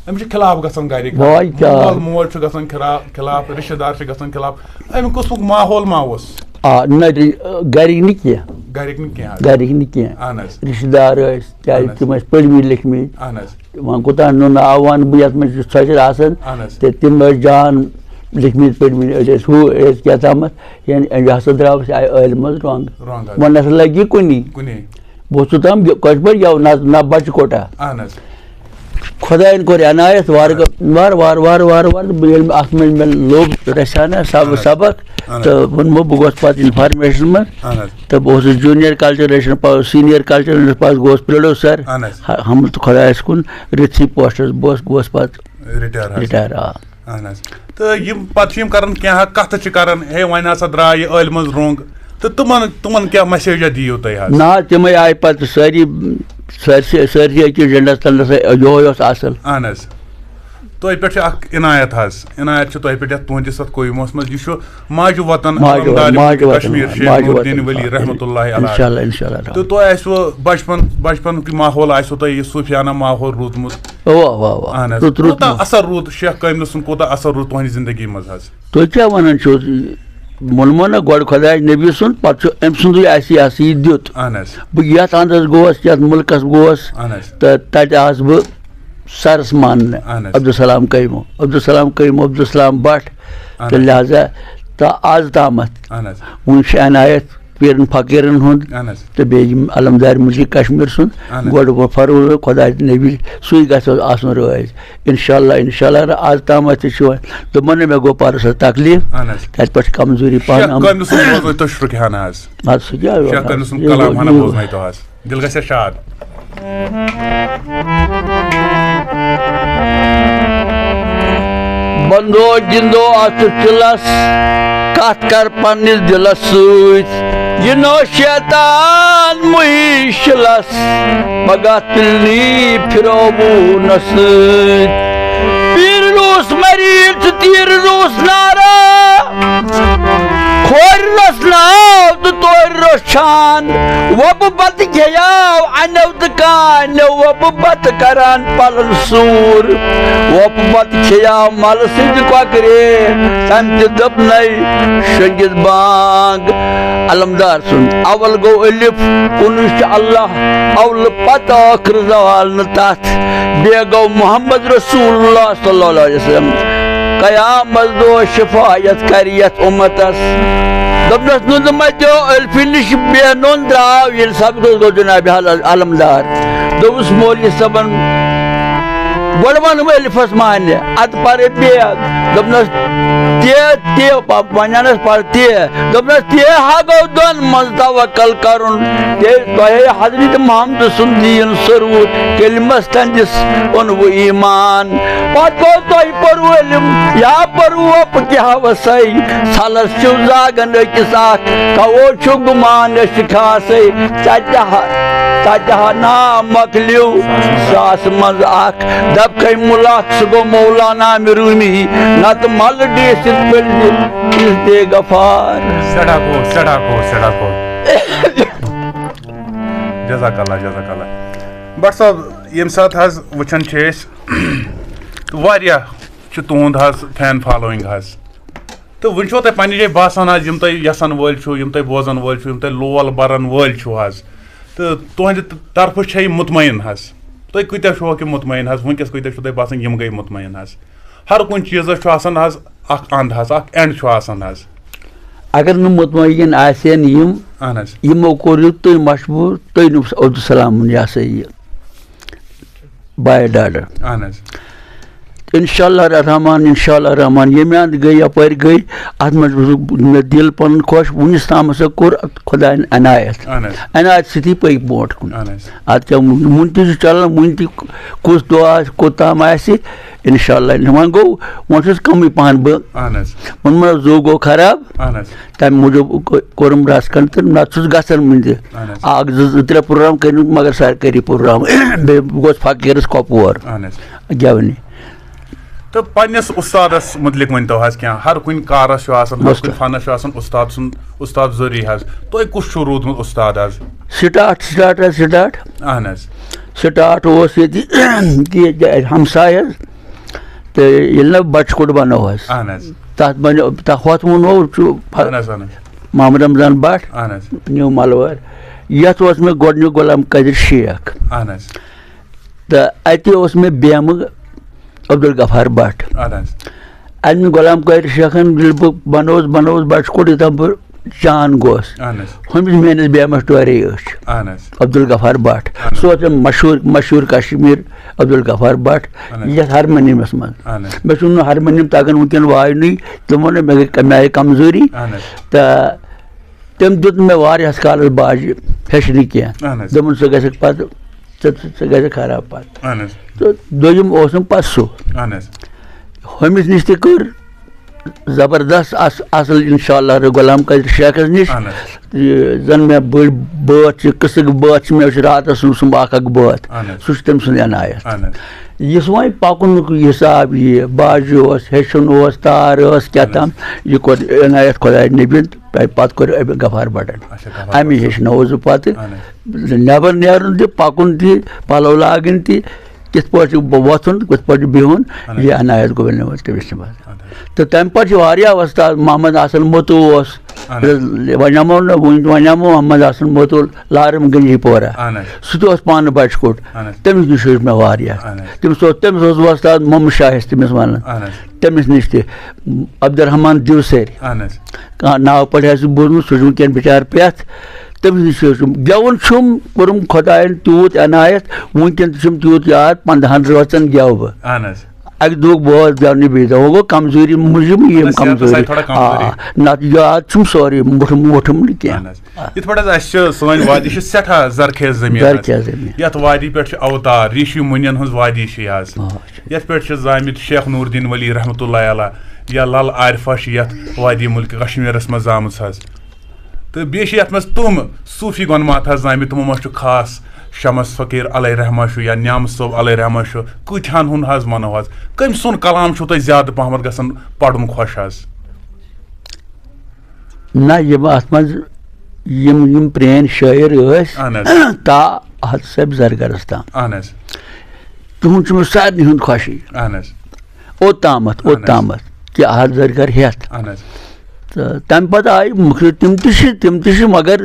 أمِس چھِ خلاف گژھان گرِکۍ۔ وۄنۍ کیٛاہ؟ مول موج چھُ گژھان خرا-، خلاف، رشتہٕ دار چھِ گژھان خلاف۔ اَمہِ قٕسمُک ماحول ما اوس؟ آ، نہ، ری-، گرِکۍ نہٕ کینٛہہ۔ گرِکۍ نہٕ کینٛہہ حظ۔ گرِکۍ نہٕ کینٛہہ۔ اَہَن حظ۔ رشتہٕ دار ٲسۍ، کیٛازِ اَہَن حظ۔ تِم ٲسۍ پٔرۍمٕتۍ لیکھمٕتۍ۔ اَہَن حظ۔ وۄنۍ کوٗتاہ نہٕ ناو وَنہٕ بہٕ یَتھ منٛز یُس ژھۄچہِ آسان، اَہَن حظ۔ تہٕ تِم ٲسۍ جان لیکھمٕتۍ پٔرۍمٕتۍ، أسۍ ٲسۍ ہُہ، أسۍ ٲسۍ کیٛاہ تامَتھ، یعنی یہِ ہسا درٛاو اَسہِ آیہِ ٲلۍ منٛز رۄنٛگ۔ رۄنٛگ حظ۔ وۄنۍ نہ سا لَگہِ یہِ کُنی۔ کُنی۔ بہٕ اوسُس توٚتام یہِ کٲشِر پٲٹھۍ گٮ۪و-، نہ، نہ بَچہٕ کوٹا۔ اَہَن حظ۔ خۄدایَن کوٚر عنایت وارٕ اَہَن حظ۔ وارٕ، وارٕ، وارٕ، وارٕ، تہٕ بہٕ ییٚلہِ مےٚ اَتھ منٛز مےٚ لوٚگ رَژھِ ہنا سب-، اَہَن حظ۔ سبق، اَہَن حظ۔ تہٕ ووٚن مےٚ بہٕ گوس پَتہٕ information منٛز۔ اَہَن حظ۔ تہٕ بہٕ اوسُس junior cultural relation، پَتہٕ senior cultural relation، پَتہٕ گوس producer۔ اَہَن حظ۔ ہا-، حمد خۄدایَس کُن، رٕتھٕے پوسٹَس بہٕ اوسُس، گوس پَتہٕ retire حظ۔ retire، آ۔ اَہَن حظ۔ تہٕ یِم پَتہٕ چھِ یِم کَران کینٛہہ کَتھٕ چھِ کَران، ہے وۄنۍ ہسا درٛاو یہِ ٲلۍ منٛز رۄنٛگ، تہٕ تِمَن، تِمَن کیٛاہ message دِیِو تُہۍ حظ؟ نہ، تِمَے آیہِ پَتہٕ سٲری، سٲرسٕے، سٲرسٕے أکِس جَنڈَس تَلَس، یِہوٚے اوس اَصٕل۔ اَہَن حظ۔ تۄہہِ پٮ۪ٹھ چھِ اَکھ عنایت حظ، عنایت چھِ تۄہہِ پٮ۪ٹھ یَتھ تُہٕنٛدِس اَتھ قٲیمس منٛز، یہِ چھُ ماجہِ وطن، ماجہِ علمدار وطن، ماجہِ وطن، کشمیر، شیخ ماجہِ نور الدین وطن۔ ولی رحمتہ اللہ علیہ۔ اِنشاء اللہ، اِنشاء اللہ۔ تہٕ تۄہہِ آسِوٕ بچپن، بچپنُک یہِ ماحول آسِوٕ تۄہہِ یہِ صوٗفیانہ ماحول روٗدمُت۔ اَوا، اَوا، اَوا۔ اہن حظ۔ رُت، رُت کوٗتاہ ماحول۔ اثر روٗد شیخ کٲمِل سُنٛد، کوٗتاہ اثر روٗد تُہنٛدِ زندگی منٛز حظ؟ تُہۍ کیٛاہ وَنان چھِو؟ ووٚنمو نہ گۄڈٕ خۄدایَس نبی سُنٛد، پَتہٕ چھُ أمۍ سُنٛدُے اَسہِ یہِ ہسا یہِ دیُت۔ اہن حظ۔ بہٕ یَتھ اَندَس گوس، یَتھ مُلکَس گوس، اہن حظ۔ تہٕ تَتہِ آس بہٕ سَرَس ماننہٕ۔ اہن حظ۔ عبدالسلام کٲمو، عبدالسلام کٲمو، عبدالسلام بٹ۔ اہن تہٕ حظ۔ لہذا تہٕ آز تامَتھ اہن حظ۔ وٕنہِ چھِ عنایت پیٖرن فقیٖرن ہُنٛد اہن حظ۔ تہٕ بیٚیہِ یِم علمدار مُلکہِ کشمیٖر سُنٛد۔ اہن حظ۔ گۄڈٕ ووٚن فرموو خۄداے تہٕ نبی، سُے گژھِ آسُن رٲضۍ۔ انشاءاللہ، انشاءاللہ، آز تامَتھ تہِ چھُ وۄنۍ، دوٚپمَن نہ، مےٚ گوٚو پَرُس حظ تکلیٖف، اہن حظ۔ تَتہِ پٮ۪ٹھ چھِ کمزوٗری پہن شیخ آمٕژ۔ کٲمِل صٲب بوزو تُہۍ شُکریہ حظ۔ اَدٕ سُہ کیٛاہ شیخ وَنان؟ کٲمِل سُنٛد یہِ کلام گوٚو، ہنا یہِ گوٚو۔ بوزنٲیتو حظ۔ دِل گژھِ شاد۔ بندو گِندو اَتھ چِلَس، کَتھ کَر پنٛنِس دِلَس سۭتۍ۔ یہِ نو شیطان مُشکِلَس، مگہ تُلنی پھِرو ووٗنَس سۭتۍ۔ پیٖر روٗس مریٖض تہٕ تیٖر روٗس نارا، کھورِ رَس ناو تہٕ تورِ رۄچھان۔ وۄپہٕ بَتہٕ کھیٚیاو اَنیو تہٕ کانیو، وۄپہٕ بَتہٕ کران پَلن سوٗر۔ وۄپہٕ بَتہٕ کھیٚیاو مَلہٕ سٕنٛدِ کۄکرِ، تَمہِ تہِ دوٚپنَے شۄنٛگِتھ بانٛگ۔ علمدار سُنٛد اول گوٚو الف، کُنُے چھُ اللہ، اولہٕ پتہٕ ٲخرٕ زوال نہٕ تَتھ۔ بیٚیہِ گوٚو محمد رسول اللہ صلی اللہ علیہ وسلم، قیامت دۄہ شفاعت کرِ یتھ امتس۔ دوٚپنس، نُنہٕ متیو الفہِ نِش بے نوٚن درٛاو، ییٚلہِ سبقس گوٚو جناب حال-، علمدار۔ دوٚپُس مولوی صٲبن، گۄڈٕ ونہٕ بہٕ الفس معنی، ادٕ پرٕ بیٚیہِ۔ دوٚپنس، تے، تے، پا-، وننس پر تے۔ دوٚپنس، تے ہا گوٚو دۄن منٛز توکل کرُن۔ تے تۄہے حضرت محمد سُنٛد دیٖن سرور، کلمس تہنٛدِس اوٚنوٕ ایمان۔ پتہٕ گوٚو تۄہہِ پوٚروٕ علم یا پوٚروٕ وۄپہٕ کیٛاہ وسے؟ ژھلس چھِو زاگن أکِس اکھ، توو چھُ گُمان أسۍ چھِ خاصے۔ ژتہِ ہا، ژتہِ ہا نام مۄکلیو ساس منٛز اکھ۔ دَپکھَے مُلک سُہ گوٚو مولانا مےٚ روٗمی، نَتہٕ مَلہٕ ڈیٖسِتھ پٔلزِ عزتِ غفار۔ سٮ۪ٹھاہ گوٚو، سٮ۪ٹھاہ گوٚو، سٮ۪ٹھاہ گوٚو۔ جزاک اللہ، جزاک اللہ۔ بٹ صٲب، ییٚمہِ ساتہٕ حظ وٕچھان چھِ أسۍ، تہٕ واریاہ چھِ تُہُنٛد حظ فین فالوئنگ حظ۔ تہٕ وٕنہِ چھُوا تۄہہِ پننہِ جایہِ باسان حظ، یِم تۄہہِ یَژھَن وٲلۍ چھِو، یِم تۄہہِ بوزَن وٲلۍ چھِو، یِم تۄہہِ لول بَرَن وٲلۍ چھِو حظ، تہٕ تُہٕنٛدِ طرفہٕ چھےٚ یہِ مُطمعین حظ؟ تُہۍ کۭتیٛاہ چھِوا کہِ مُطمعین حظ؟ وٕنکیٚس کۭتیٛاہ چھُو تۄہہِ باسان یِم گٔے مُطمعین حظ؟ ہر کُنہِ چیٖزَس چھُ آسان حظ اَکھ اَنٛد حظ، اَکھ اینڈ چھُ آسان حظ۔ اگر نہٕ مُطمعین آسہِ ہن یِم، اہن حظ۔ یِمو کوٚر یہِ تُہۍ مشہوٗر، تُہۍ نہٕ عبدالسلامُن، یہِ ہسا یہِ۔ باے ڈاڈر۔ اہن حظ۔ انشاءاللہ الرحمن، انشاءاللہ الرحمن، ییٚمہِ اندٕ گٔے، یپٲرۍ گٔے، اتھ منٛز اوس مےٚ دِل پنُن خۄش، وُنِس تام ہسا کوٚر اتھ خۄداین عنایت۔ اہن حظ۔ عنایت سۭتی پٔکۍ برونٛٹھ کُن۔ اہن حظ۔ اتھ کیٛاہ وُنہِ تہِ چھُ چلان، وُنہِ تہِ کُس دۄہ آسہِ، کوٚت تام آسہِ، انشاءاللہ۔ وۄنۍ گوٚو، وۄنۍ چھُس کمٕے پہن بہٕ۔ اہن حظ۔ ووٚنمَس زُو گوٚو خراب۔ اہن حظ۔ تَمہِ موٗجوٗب کو-، کوٚرُم رَژھ کھنٛڈ تہٕ نَتہٕ چھُس گژھان وٕنہِ تہِ۔ اہن حظ۔ اَکھ، زٕ، زٕ، ترٛےٚ پروگرام کٔرِم، مگر سرکٲری پروگرام۔ بیٚیہِ گوٚژھ فقیٖرَس کۄپور اہن حظ۔ گٮ۪ونہِ۔ تہٕ پننِس اُستادَس مُتعلِق ؤنۍتو حظ کینٛہہ۔ ہر کُنہِ کارَس چھُ آسان، ہر اُستاد۔ کُنہِ فنَس چھُ آسان اُستاد سُنٛد، اُستاد ضروٗری حظ۔ تۄہہِ کُس چھُو روٗدمُت اُستاد حظ؟ سٹاٹ، سٹاٹ حظ، سٹاٹ۔ اہن حظ۔ سٹاٹ اوس ییٚتہِ، ییٚتہِ ہمساے حظ۔ تہٕ ییٚلہِ نہ بَچہٕ کوٚٹ بَنوو حظ۔ اہن حظ۔ تَتھ بَنیو، تَتھ ہۄتھ ووٚنوو چھُ ف-، اہن حظ، اہن حظ۔ محمد رمضان بٹ، اہن حظ۔ نیو ملوٲرۍ۔ یَتھ اوس مےٚ گۄڈٕنیُک غلام قٲدر شیخ۔ اہن حظ۔ تہٕ اَتہِ اوس مےٚ بیمہٕ عبدالغفار بٹ۔ اہن حظ۔ اَمہِ غلام قٲدر شیخن ییٚلہِ بہٕ بَنووُس، بَنووُس بَچہٕ کوٚٹ، یوٚتام بہٕ جان گوس۔ اہن حظ۔ ہُمِس میٲنِس بیمس ٹورے أچھ۔ اہن حظ۔ عبدالغفار بٹ۔ اہن حظ۔ سُہ اوس مےٚ مشہوٗر، مشہوٗر کشمیٖر عبدالغفار بٹ، اہن حظ۔ یَتھ ہارمونیمس منٛز۔ اہن حظ۔ مےٚ چھُنہٕ ہارمونیم تَگان وٕنکٮ۪ن واینُے، تِمو نہٕ مےٚ گٔے، مےٚ آیہِ کمزوٗری۔ اہن حظ۔ تہٕ تٔمۍ دیُت نہٕ مےٚ واریاہس کالس باجہِ ہیٚچھنہٕ کینٛہہ۔ اہن حظ۔ دوٚپُن، "ژٕ گژھکھ پتہٕ، ژٕ، ژٕ، ژٕ گژھکھ خراب پتہٕ۔" اہن حظ۔ تہٕ دوٚیِم اوسُم پتہٕ سُہ۔ اہن حظ۔ ہُمِس نِش تہِ کٔر زبردست اص-، اصل انشاءاللہ غلام قادر شیخس نِش۔ اہن حظ۔ یہِ زن مےٚ بٔڑۍ بٲتھ چھِ، قٕصہٕ بٲتھ چھِ، مےٚ چھِ راتس سُنٛد سُنٛد اکھ اکھ بٲتھ۔ اہن حظ۔ سُہ چھُ تٔمۍ سُنٛد عنایت۔ اہن حظ۔ یُس وۄنۍ پکنُک حساب یہِ باجہِ اوس، ہیٚچھُن اوس، تار ٲس، کیٛاہ اہن حظ۔ تام، یہِ کوٚر عنایت خۄداے نبیَن، تَمہِ پتہٕ کوٚر أمۍ غفار بٹن۔ اچھا، غفار امی بٹن۔ ہیٚچھنووُس بہٕ پتہٕ۔ اہن حظ۔ نٮ۪بر نیرُن تہِ، پکُن تہِ، پلو لاگٕنۍ تہِ، کِتھ پٲٹھۍ چھُ وۄتھُن، کِتھ پٲٹھۍ چھُ بِہُن، اہن حظ۔ یہِ عنایت گوٚو مےٚ تٔمِس نِش۔ اہن حظ۔ تہٕ تَمہِ پتہٕ چھِ واریاہ وۄستاد، محمد حسن متوٗ اوس، اہن حظ۔ وۄنۍ نِمو نہٕ، وۄنۍ، وۄنۍ نِمو محمد حسن متوٗ لارم گنجی پورہ۔ اہن حظ۔ سُہ تہِ اوس پانہٕ بچہٕ کوٚٹ۔ اہن حظ۔ تٔمِس نِش ہیوٚچھ مےٚ واریاہ۔ اہن حظ۔ تٔمِس اوس، تٔمِس اوس وۄستاد محمد شاہ ٲسۍ تٔمِس ونان۔ اہن حظ۔ تٔمِس نِش تہِ عبدالرحمان دیوسری۔ اہن حظ۔ کانٛہہ ناو پٲٹھۍ آسہِ بوٗزمُت، سُہ چھُ وٕنکٮ۪ن بِچارٕ پرٛٮ۪تھ۔ تٔمِس نِش چھُ گٮ۪وُن چھُم کوٚرُم خۄدایَن تیوٗت عنایت، وٕنکٮ۪ن تہِ چھُم تیوٗت یاد، پنٛدہَن رٲژَن گٮ۪وٕ بہٕ۔ اہن حظ۔ اَکہِ دۄہُک بہٕ اوس گٮ۪ونہِ بیٚیہِ دۄہ، وۄنۍ گوٚو کمزوٗری موٗجوٗب یِم اہن حظ، صحتَس آیہِ کمزوٗری۔ تھوڑا کمزوٗری۔ آ، نَتہٕ یاد چھُم سورُے، مُٹھُم وُٹھُم نہٕ کینٛہہ۔ اہن حظ۔ آ۔ یِتھ پٲٹھۍ حظ اَسہِ چھِ سٲنۍ وادی چھِ سٮ۪ٹھاہ زرخیز زٔمیٖن حظ۔ زرخیز زٔمیٖن۔ یَتھ وادی پٮ۪ٹھ چھِ اوتار، ریٖشی مُنٮ۪ن ہٕنٛز وادی چھِ یہِ حظ۔ آ، چھِ۔ یَتھ پٮ۪ٹھ چھِ زامٕتۍ شیخ نوٗر الدیٖن ولی رحمتہ اللہ علیہ یا لل عارفہ چھِ یَتھ وادی مُلکہِ کشمیٖرَس منٛز زامٕژ حظ۔ تہٕ بیٚیہِ چھِ یَتھ منٛز تِم صوٗفی گۄنمات حظ زامٕتۍ، تِمو منٛز چھُ خاص شمس فقیٖر علیہ رحمہ چھُ یا نیامہٕ صٲب علیہ رحمہ چھُ، کۭتِہَن ہُنٛد حظ وَنو حظ؟ کٔمۍ سُنٛد کلام چھُو تۄہہِ زیادٕ پَہمَتھ گژھان پَرُن خۄش حظ؟ نہ، یِم اَتھ منٛز یِم یِم پرٛٲنۍ شٲعر ٲسۍ اہن حظ۔ تا احد صٲب زرگرس تام۔ اہن حظ۔ تِہُنٛد چھُ مےٚ سارنٕے ہُنٛد خۄشٕے۔ اہن حظ۔ اوٚتامَتھ اہن حظ۔ اوٚتامَتھ کہِ احد زرگر ہٮ۪تھ۔ اہن حظ۔ تہٕ تَمہِ پَتہٕ آیہِ مُختٔلِف، تِم تہِ چھِ تِم تہِ چھِ مگر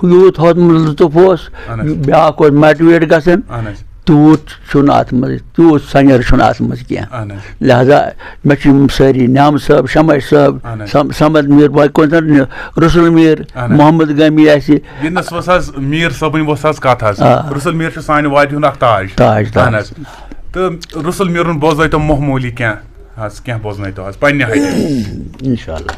یوٗت ہُتھ منٛز لطف اوس، اہن حظ۔ بیٛاکھ اوس موٹیویٹ گژھان۔ اہن حظ۔ تیوٗت چھُنہٕ اَتھ منٛز، تیوٗت سنیر چھُنہٕ اَتھ منٛز کینٛہہ۔ اہن حظ۔ لہذا مےٚ چھِ یِم سٲری، نعام صٲب، شمع صٲب، اہن حظ۔ سم-، صمد میٖر، وۄنۍ کُنہِ ساتہٕ رسول میٖر، اہن حظ۔ محمد گٲمی آسہِ۔ ییٚتنَس اوس حظ میٖر صٲبٕنۍ ؤژھ حظ کَتھ حظ۔ آ۔ رسول میٖر چھُ سانہِ وادِ ہُنٛد اَکھ تاج۔ تاج، تاج۔ اہن حظ۔ تہٕ رسول میٖرُن بوزنٲیتو معموٗلی کینٛہہ حظ، کینٛہہ بوزنٲیتو حظ پنٛنہِ ہَتہِ۔ انشاءاللہ۔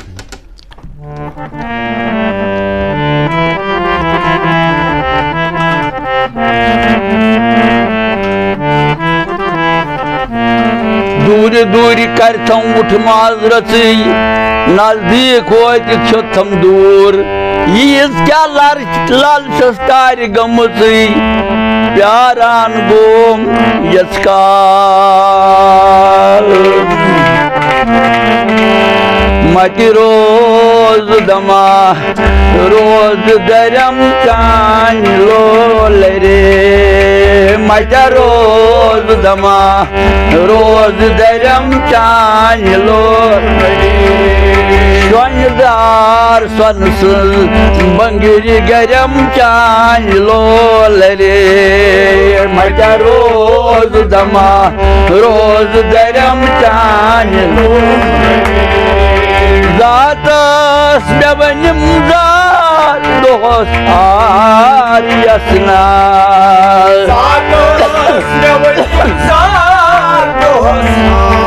دوٗرِ دوٗرِ کَرِ تھَم وُٹھ معذرژٕے، نزدیٖک وٲتِتھ چھُ تھَم دوٗر۔ ییٖژ کیٛاہ لَر-، لَل چھَس تارِ گٔمٕژٕے، پیاران گوم یَس کال۔ مَتہِ روز دَما روز درم چانہِ لولرِ، مَتہِ روز دَما روز درم چانہِ لولرِ۔ شۄنٛگہِ دار سۄنہٕ سٕنٛز بنٛگرِ گرم چانہِ لولرِ، مَتہِ روز دَما روز درم چانہِ لولرِ۔ ذاتس مےٚ ؤنِم زار دۄہس آر یس نار۔ ذاتس مےٚ ؤنِم زار دۄہس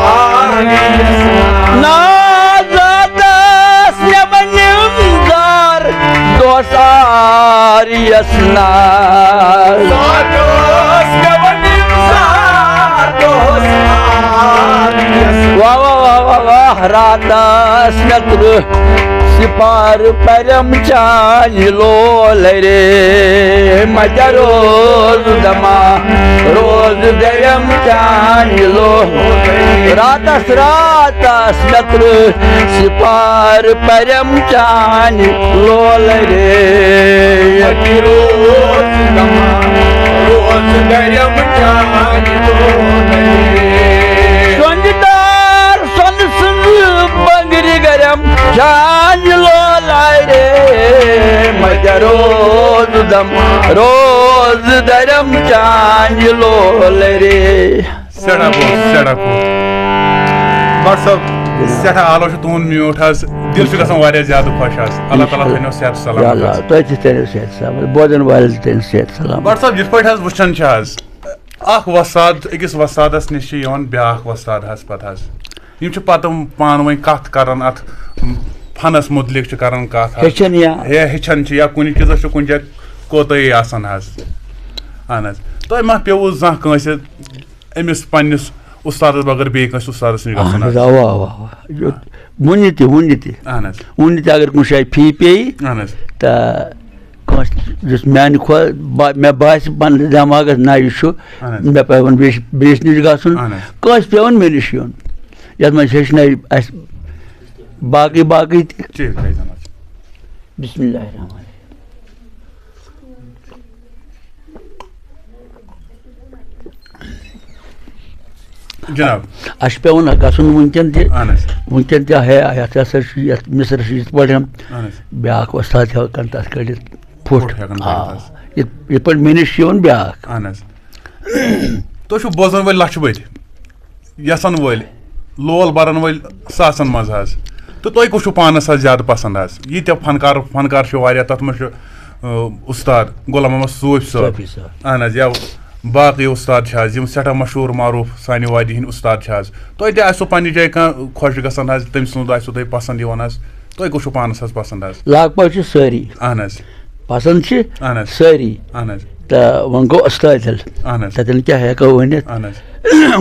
آر یس نار۔ نا ذاتس مےٚ ؤنِم زار دۄہس آر یس نار۔ ذاتس مےٚ ؤنِم زار دۄہس آر یس نار۔ واہ واہ واہ واہ واہ، راتس مےٚ ترٕہ سِپار پرم چانہِ لولرِ، مگر روز دما روز درم چانہِ لو۔ راتس راتس مےٚ ترٕہ سِپار پرم چانہِ لولرِ۔ مگر روز دما روز درم چانہِ لولرِ۔ شۄنٛگہِ دار سۄنہٕ سٕنٛز بنٛگرِ گرم چانہِ لولرِ، مگر روز دم روز درم چانہِ لولرِ۔ سٮ۪ٹھاہ بوٚڑ، سٮ۪ٹھاہ بوٚڑ۔ بٹ صٲب، سٮ۪ٹھاہ آلو چھُ تُہُنٛد میوٗٹھ حظ۔ دِل چھُ گژھان واریاہ زیادٕ خۄش حظ۔ اللہ تعالیٰ تھٲینو صحت یا سلامت اللہ، حظ۔ تۄہہِ تہِ تھٲینو صحت سلامت، بوزن والٮ۪ن تہِ تھٲینو صحت سلامت۔ بٹ صٲب، یِتھ پٲٹھۍ حظ وٕچھان چھِ حظ، اکھ وۄستاد، أکِس وۄستادس نِش چھِ یِوان بیٛاکھ وۄستاد حظ پتہٕ حظ۔ یِم چھِ پتہٕ پانہٕ ؤنۍ کتھ کران، اتھ فنس مُتعلق چھِ کران کتھ حظ۔ ہیٚچھان یا؟ ہے، ہیٚچھان چھِ یا کُنہِ چیٖزس چھُ کُنہِ جایہِ کوتٲہی آسان حظ۔ اہن حظ۔ تۄہہِ ما پیوٚوُ زانٛہہ کٲنٛسہِ أمِس پننِس اُستادس بغٲر بیٚیہِ کٲنٛسہِ اُستادس نِش گژھُن اہن حظ، حظ؟ اوا، اوا، اوا۔ یہِ وُنہِ تہِ، وُنہِ تہِ۔ اہن حظ۔ وُنہِ تہِ اگر کُنہِ جایہِ فی پیٚیہِ، اہن حظ۔ تہٕ کٲنٛسہِ یُس میانہِ کھۄ-، با-، مےٚ باسہِ پننِس دٮ۪ماغس، نہ، یہِ چھُ اہن حظ۔ مےٚ پیوان بیٚیِس، بیٚیِس نِش گژھُن، اہن حظ۔ کٲنٛسہِ پیوان مےٚ نِش یُن، یتھ منٛز ہیٚچھنٲوۍ اسہِ باقٕے باقٕے تہِ۔ ٹھیٖک، تھٲیِو جناب۔ بسم اللہ الرحمن الرحیم۔ جناب۔ اَسہِ چھُ پٮ۪وان گژھُن وٕنکٮ۪ن تہِ۔ اہن حظ۔ وٕنکٮ۪ن تہِ ہے، یَتھ ہسا چھُ، یَتھ مِصرَس چھُ یِتھ پٲٹھۍ اہن حظ۔ بیٛاکھ وۄستاد ہٮ۪کان تَتھ کٔڑِتھ پھُٹ۔ پھُٹ ہٮ۪کان آ۔ کٔڑِتھ حظ۔ یِتھ، یِتھ پٲٹھۍ مےٚ نِش چھُ یِوان بیٛاکھ۔ اہن حظ۔ تُہۍ چھِو بوزَن وٲلۍ لَچھٕ بٔدۍ، یَژھَن وٲلۍ، لول بَرَن وٲلۍ ساسَن منٛز حظ۔ تہٕ تۄہہِ کُس چھُو پانَس حظ زیادٕ پَسنٛد حظ؟ ییٖتیٛاہ فنکار، فنکار چھِ واریاہ، تَتھ منٛز چھُ، اۭں، اُستاد غلام محمد صوٗفۍ صٲب۔ صوٗفی صٲب۔ اہن حظ، یا باقٕے اُستاد چھِ حظ، یِم سٮ۪ٹھاہ مشہوٗر معروٗف سانہِ وادی ہِنٛدۍ اُستاد چھِ حظ۔ توتہِ آسِوٕ پنٛنہِ جایہِ کانٛہہ خۄش گژھان حظ، تٔمۍ سُنٛد آسِوٕ تۄہہِ پسنٛد یِوان حظ۔ تۄہہِ کُس چھُو پانَس حظ پسنٛد حظ؟ لگ بگ چھِ سٲری۔ اہن حظ۔ پسنٛد چھِ اہن حظ۔ سٲری۔ اہن حظ۔ تہٕ وۄنۍ گوٚو اُستادِل۔ اہن حظ۔ تَتٮ۪ن کیٛاہ ہٮ۪کو ؤنِتھ؟ اہن حظ۔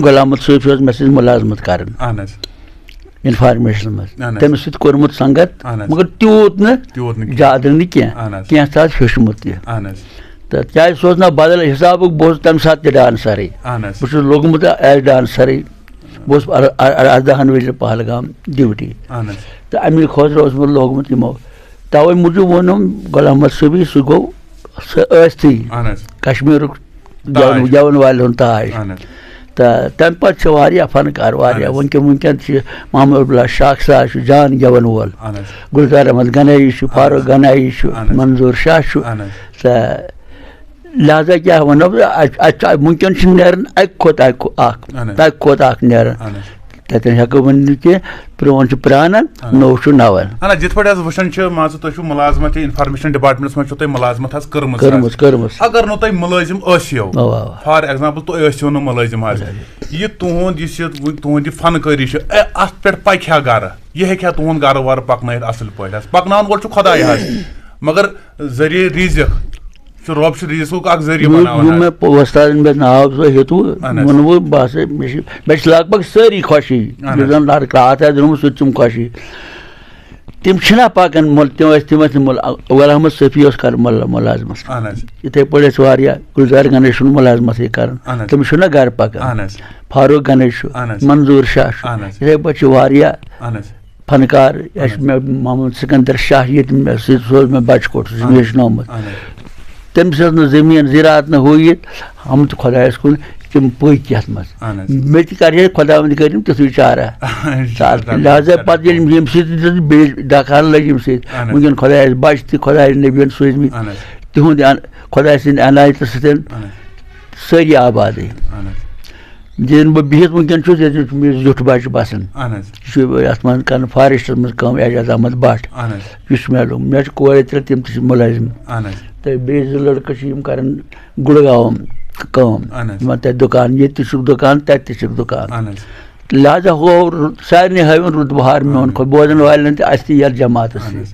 غلام محمد صٲب چھُ حظ مےٚ سۭتۍ مُلازمت کران۔ اہن حظ۔ انفارمیشن منٛز۔ اہن حظ۔ تٔمِس سۭتۍ کوٚرمُت سنگت، اہن حظ۔ مگر تیوٗت نہٕ، تیوٗت نہٕ کینٛہہ۔ زیادٕ نہٕ کینٛہہ۔ اہن حظ۔ کینٛژھا حظ ہیوٚچھمُت تہِ۔ اہن حظ۔ تہٕ کیٛازِ سُہ اوس نہ بدل حسابُک، بہٕ اوسُس تَمہِ ساتہٕ تہِ ڈانسرٕے۔ اہن حظ۔ بہٕ چھُس لوٚگمُت as ڈانسرٕے۔ بہٕ اوسُس اَر-، اَر-، اَر-، اَردَہَن ؤرِین پہلگام ڈیوٹی۔ اہن حظ۔ تہٕ اَمی خٲطرٕ اوسُس بہٕ لوٚگمُت یِمو توے موٗجوٗب ووٚنُم غلام محمد صٲبی، سُہ گوٚو سُہ ٲستھٕے اہن حظ۔ کشمیٖرُک گٮ۪وَن تاج۔ گٮ۪وَن والٮ۪ن ہُنٛد تاج۔ اہن حظ۔ تہٕ تَمہِ پَتہٕ چھِ واریاہ فنکار، واریاہ۔ اہن حظ۔ وٕنکٮ۪ن، وٕنکٮ۪ن چھِ محمد عبداللہ شاکھ صاحب چھُ جان گٮ۪وَن وول۔ اہن حظ۔ گُلزار احمد گنایی چھُ، اہن فاروق حظ۔ گنایی چھُ، اہن حظ۔ منظوٗر شاہ چھُ۔ اہن حظ۔ تہٕ لہذا کیٛاہ وَنو بہٕ، اَتہِ، اَتہِ چھُ، وٕنکٮ۪ن چھِ نیران اَکہِ کھۄتہٕ اَکہِ کھۄ-، اَکھ، اہن حظ۔ تَکہِ کھۄتہٕ اَکھ نیران۔ اہن حظ۔ تَتٮ۪ن ہٮ۪کو ؤنِتھ کہِ پرٛون چھُ پرٛانَن، اہن حظ۔ نوٚو چھُ نَوَن۔ اہن حظ، یِتھ پٲٹھۍ حظ وٕچھان چھِ، مان ژٕ، تُہۍ چھِو مُلازمت یا information departmentس منٛز چھو تۄہہِ مُلازمت حظ کٔرمٕژ حظ۔ کٔرمٕژ، کٔرمٕژ۔ اگر نہٕ تۄہہِ مُلٲزِم ٲسِو، اَوا، اَوا۔ For example، تُہۍ ٲسِو نہٕ مُلٲزِم حظ۔ اچھا۔ یہِ تُہُنٛد، یُس یہِ وۄنۍ تُہُنٛد یہِ فنکٲری چھِ، اے، اَتھ پٮ۪ٹھ پَکہِ ہا گَرٕ؟ یہِ ہیٚکہِ ہا تُہُنٛد گَرٕ وَرٕ پَکنٲیِتھ اَصٕل پٲٹھۍ حظ؟ پَکناوَن وول چھُ خۄداے حظ، مگر ذٔریعہٕ رِزِق چھُ، رۄب چھُ رِزِقُک اَکھ ذٔریعہٕ یِم، بَناوان یِم حظ۔ مےٚ پو-، وۄستادَن مےٚ ناو زٕ ہیوٚتوٕ، اہن حظ۔ ووٚنوٕ، بہٕ ہسا، مےٚ چھِ، مےٚ چھِ لگ بگ سٲری خۄشی، اہن یُس حظ۔ زَن لڑکہٕ اَتھ آسہِ درٛامُت، سُہ تہِ چھُم خۄشی۔ تِم چھِنہ پَکان، مُل-، تِم ٲسۍ، تِم ٲسۍ نہٕ مُل-، غلام محمد صٲفی اوس کَران مُل-، مُلازمَت۔ اہن حظ۔ یِتھَے پٲٹھۍ ٲسۍ واریاہ، گُلزار گنایی چھُنہٕ مُلازمَتٕے کَران۔ اہن حظ۔ تِم چھِنہ گَرٕ پَکان۔ اہن حظ۔ فاروق گنایی چھُ، اہن حظ۔ منظوٗر شاہ چھُ۔ اہن حظ۔ یِتھَے پٲٹھۍ چھِ واریاہ اہن حظ۔ فنکار، اہن اَسہِ حظ۔ مےٚ محمد سکندر شاہ، ییٚتہِ مےٚ سۭتۍ، سُہ اوس مےٚ بَچہٕ کوٚٹ، سُہ چھُ اہن مےٚ حظ۔ ہیٚچھنومُت۔ اہن حظ۔ تٔمِس ٲس نہٕ زٔمیٖن زِراعت نہٕ ہُہ یہِ، ہم تہٕ خۄدایَس کُن، تِم پٔکۍ یَتھ منٛز۔ اہن حظ۔ مےٚ تہِ کَرِ ہے خۄداوَندِ کٔرِم تِژھٕے چارہ۔ اہن حظ۔ تہٕ لہذا پَتہٕ ییٚلہِ ییٚمہِ سۭتۍ بیٚیہِ ڈَکھان لٔگۍ ییٚمہِ سۭتۍ، اہن حظ۔ وٕنکٮ۪ن خۄدایَس بَچہٕ تہِ خۄدایَس نبیَن سوٗزمٕتۍ، اہن حظ۔ تِہُنٛد ان-، خۄداے سٕنٛدِ عنایتہٕ سۭتۍ اہن حظ۔ سٲری آبادٕے۔ اہن حظ۔ ییٚتٮ۪ن بہٕ بِہِتھ وٕنکٮ۪ن چھُس، ییٚتٮ۪ن چھُ مےٚ زیُٹھ بَچہٕ بَسان۔ اہن حظ۔ یہِ چھُ یَتھ منٛز کَران فارٮ۪سٹَس منٛز کٲم، اعجاز احمد بٹ۔ اہن حظ۔ یُس مےٚ لوٚگ، مےٚ چھِ کورِ ترٛےٚ، تِم تہِ چھِ مُلٲزِم۔ اہن حظ۔ تہٕ بیٚیہِ زٕ لٔڑکہٕ چھِ، یِم کَران گُڑگاوَم کٲم۔ اہن حظ۔ یِمَن تَتہِ دُکان، ییٚتہِ تہِ چھُکھ دُکان، تَتہِ تہِ چھُکھ دُکان۔ اہن حظ۔ لہذا ہو، سارنٕے ہٲوِن رُت بہار میون اہن۔ خۄد بوزَن والٮ۪ن تہِ، اَسہِ تہِ یَتھ جماعتَس اہن سۭتۍ۔ حظ۔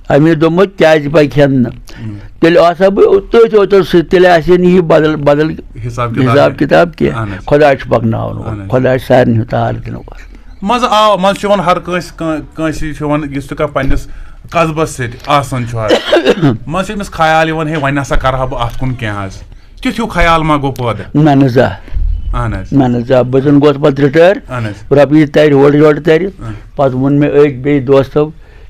اَمی دوٚپمَس، کیٛازِ پَکہِ ہَن نہٕ؟ اۭں۔ تیٚلہِ آسہٕ ہا بہٕ تٔتھۍ اوتَن سۭتۍ، تیٚلہِ آسہِ ہے نہٕ یہِ بدل، بدل حساب کِتاب حساب کینٛہہ۔ کِتاب کینٛہہ۔ اہن حظ۔ خۄداے چھُ پَکناوَن وول۔ اہن حظ۔ خۄداے چھُ سارنٕے ہُنٛد تار دِنہٕ وول۔ منٛزٕ آو، منٛزٕ چھُ یِوان ہر کٲنٛسہِ، کٲ-، کٲنٛسہِ چھُ یِوان، یُس تہِ کانٛہہ پنٛنِس قصبَس سۭتۍ آسان چھُ حظ۔ منٛزٕ چھُ أمِس خیال یِوان، ہے، وۄنۍ ہسا کَرٕ ہا بہٕ اَتھ کُن کینٛہہ حظ۔ تیُتھ ہیوٗ خیال ما گوٚو پٲدٕ؟ نہ نہ زانٛہہ۔ اہن حظ۔ نہ نہ زانٛہہ۔ بہٕ زَن گوس پَتہٕ رِٹٲیَر۔ اہن حظ۔ رۄپیہِ تَرِ ہورٕ یورٕ تَرِ۔ اہن۔ پَتہٕ ووٚن مےٚ أکۍ بیٚیہِ دوستو،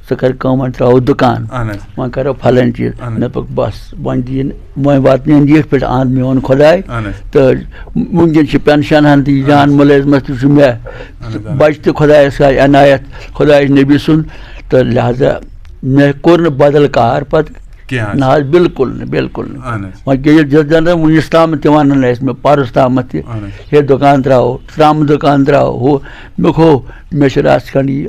ژٕ کَر کٲم، وۄنۍ ترٛاوو دُکان۔ اہن حظ۔ وۄنۍ کَرو پھلٲنۍ چیٖز۔ اہن حظ۔ مےٚ دوٚپُکھ، بَس، وۄنۍ دِیِن، وۄنۍ واتنٲیِن یِتھ پٲٹھۍ اَہَنٛد میون خۄداے۔ اہن حظ۔ تہٕ وٕنکٮ۪ن چھِ پٮ۪نشَن ہَن تہِ اہن جان حظ۔ مُلٲزمَس تہِ چھُ مےٚ۔ اہن حظ، اہن حظ۔ بَچہِ تہِ خۄدایَس آے عنایت، خۄدایَس نبی سُنٛد۔ تہٕ لہذا مےٚ کوٚر نہٕ بدل کار پَتہٕ۔ کینٛہہ حظ۔ نہ حظ، بِلکُل نہٕ، بِلکُل نہٕ۔ اہن حظ۔ وۄنۍ کیٛاہ ییٚلہِ زَن وٕنیُس تامَتھ تہِ وَنان ٲسۍ مےٚ، پَرُس تامَتھ تہِ، اہن حظ۔ ہے دُکان ترٛاوو، ترٛامہٕ دُکان ترٛاوو، ہُہ، مےٚ گوٚو، مےٚ چھِ رَژھ کھنٛڈ یہِ۔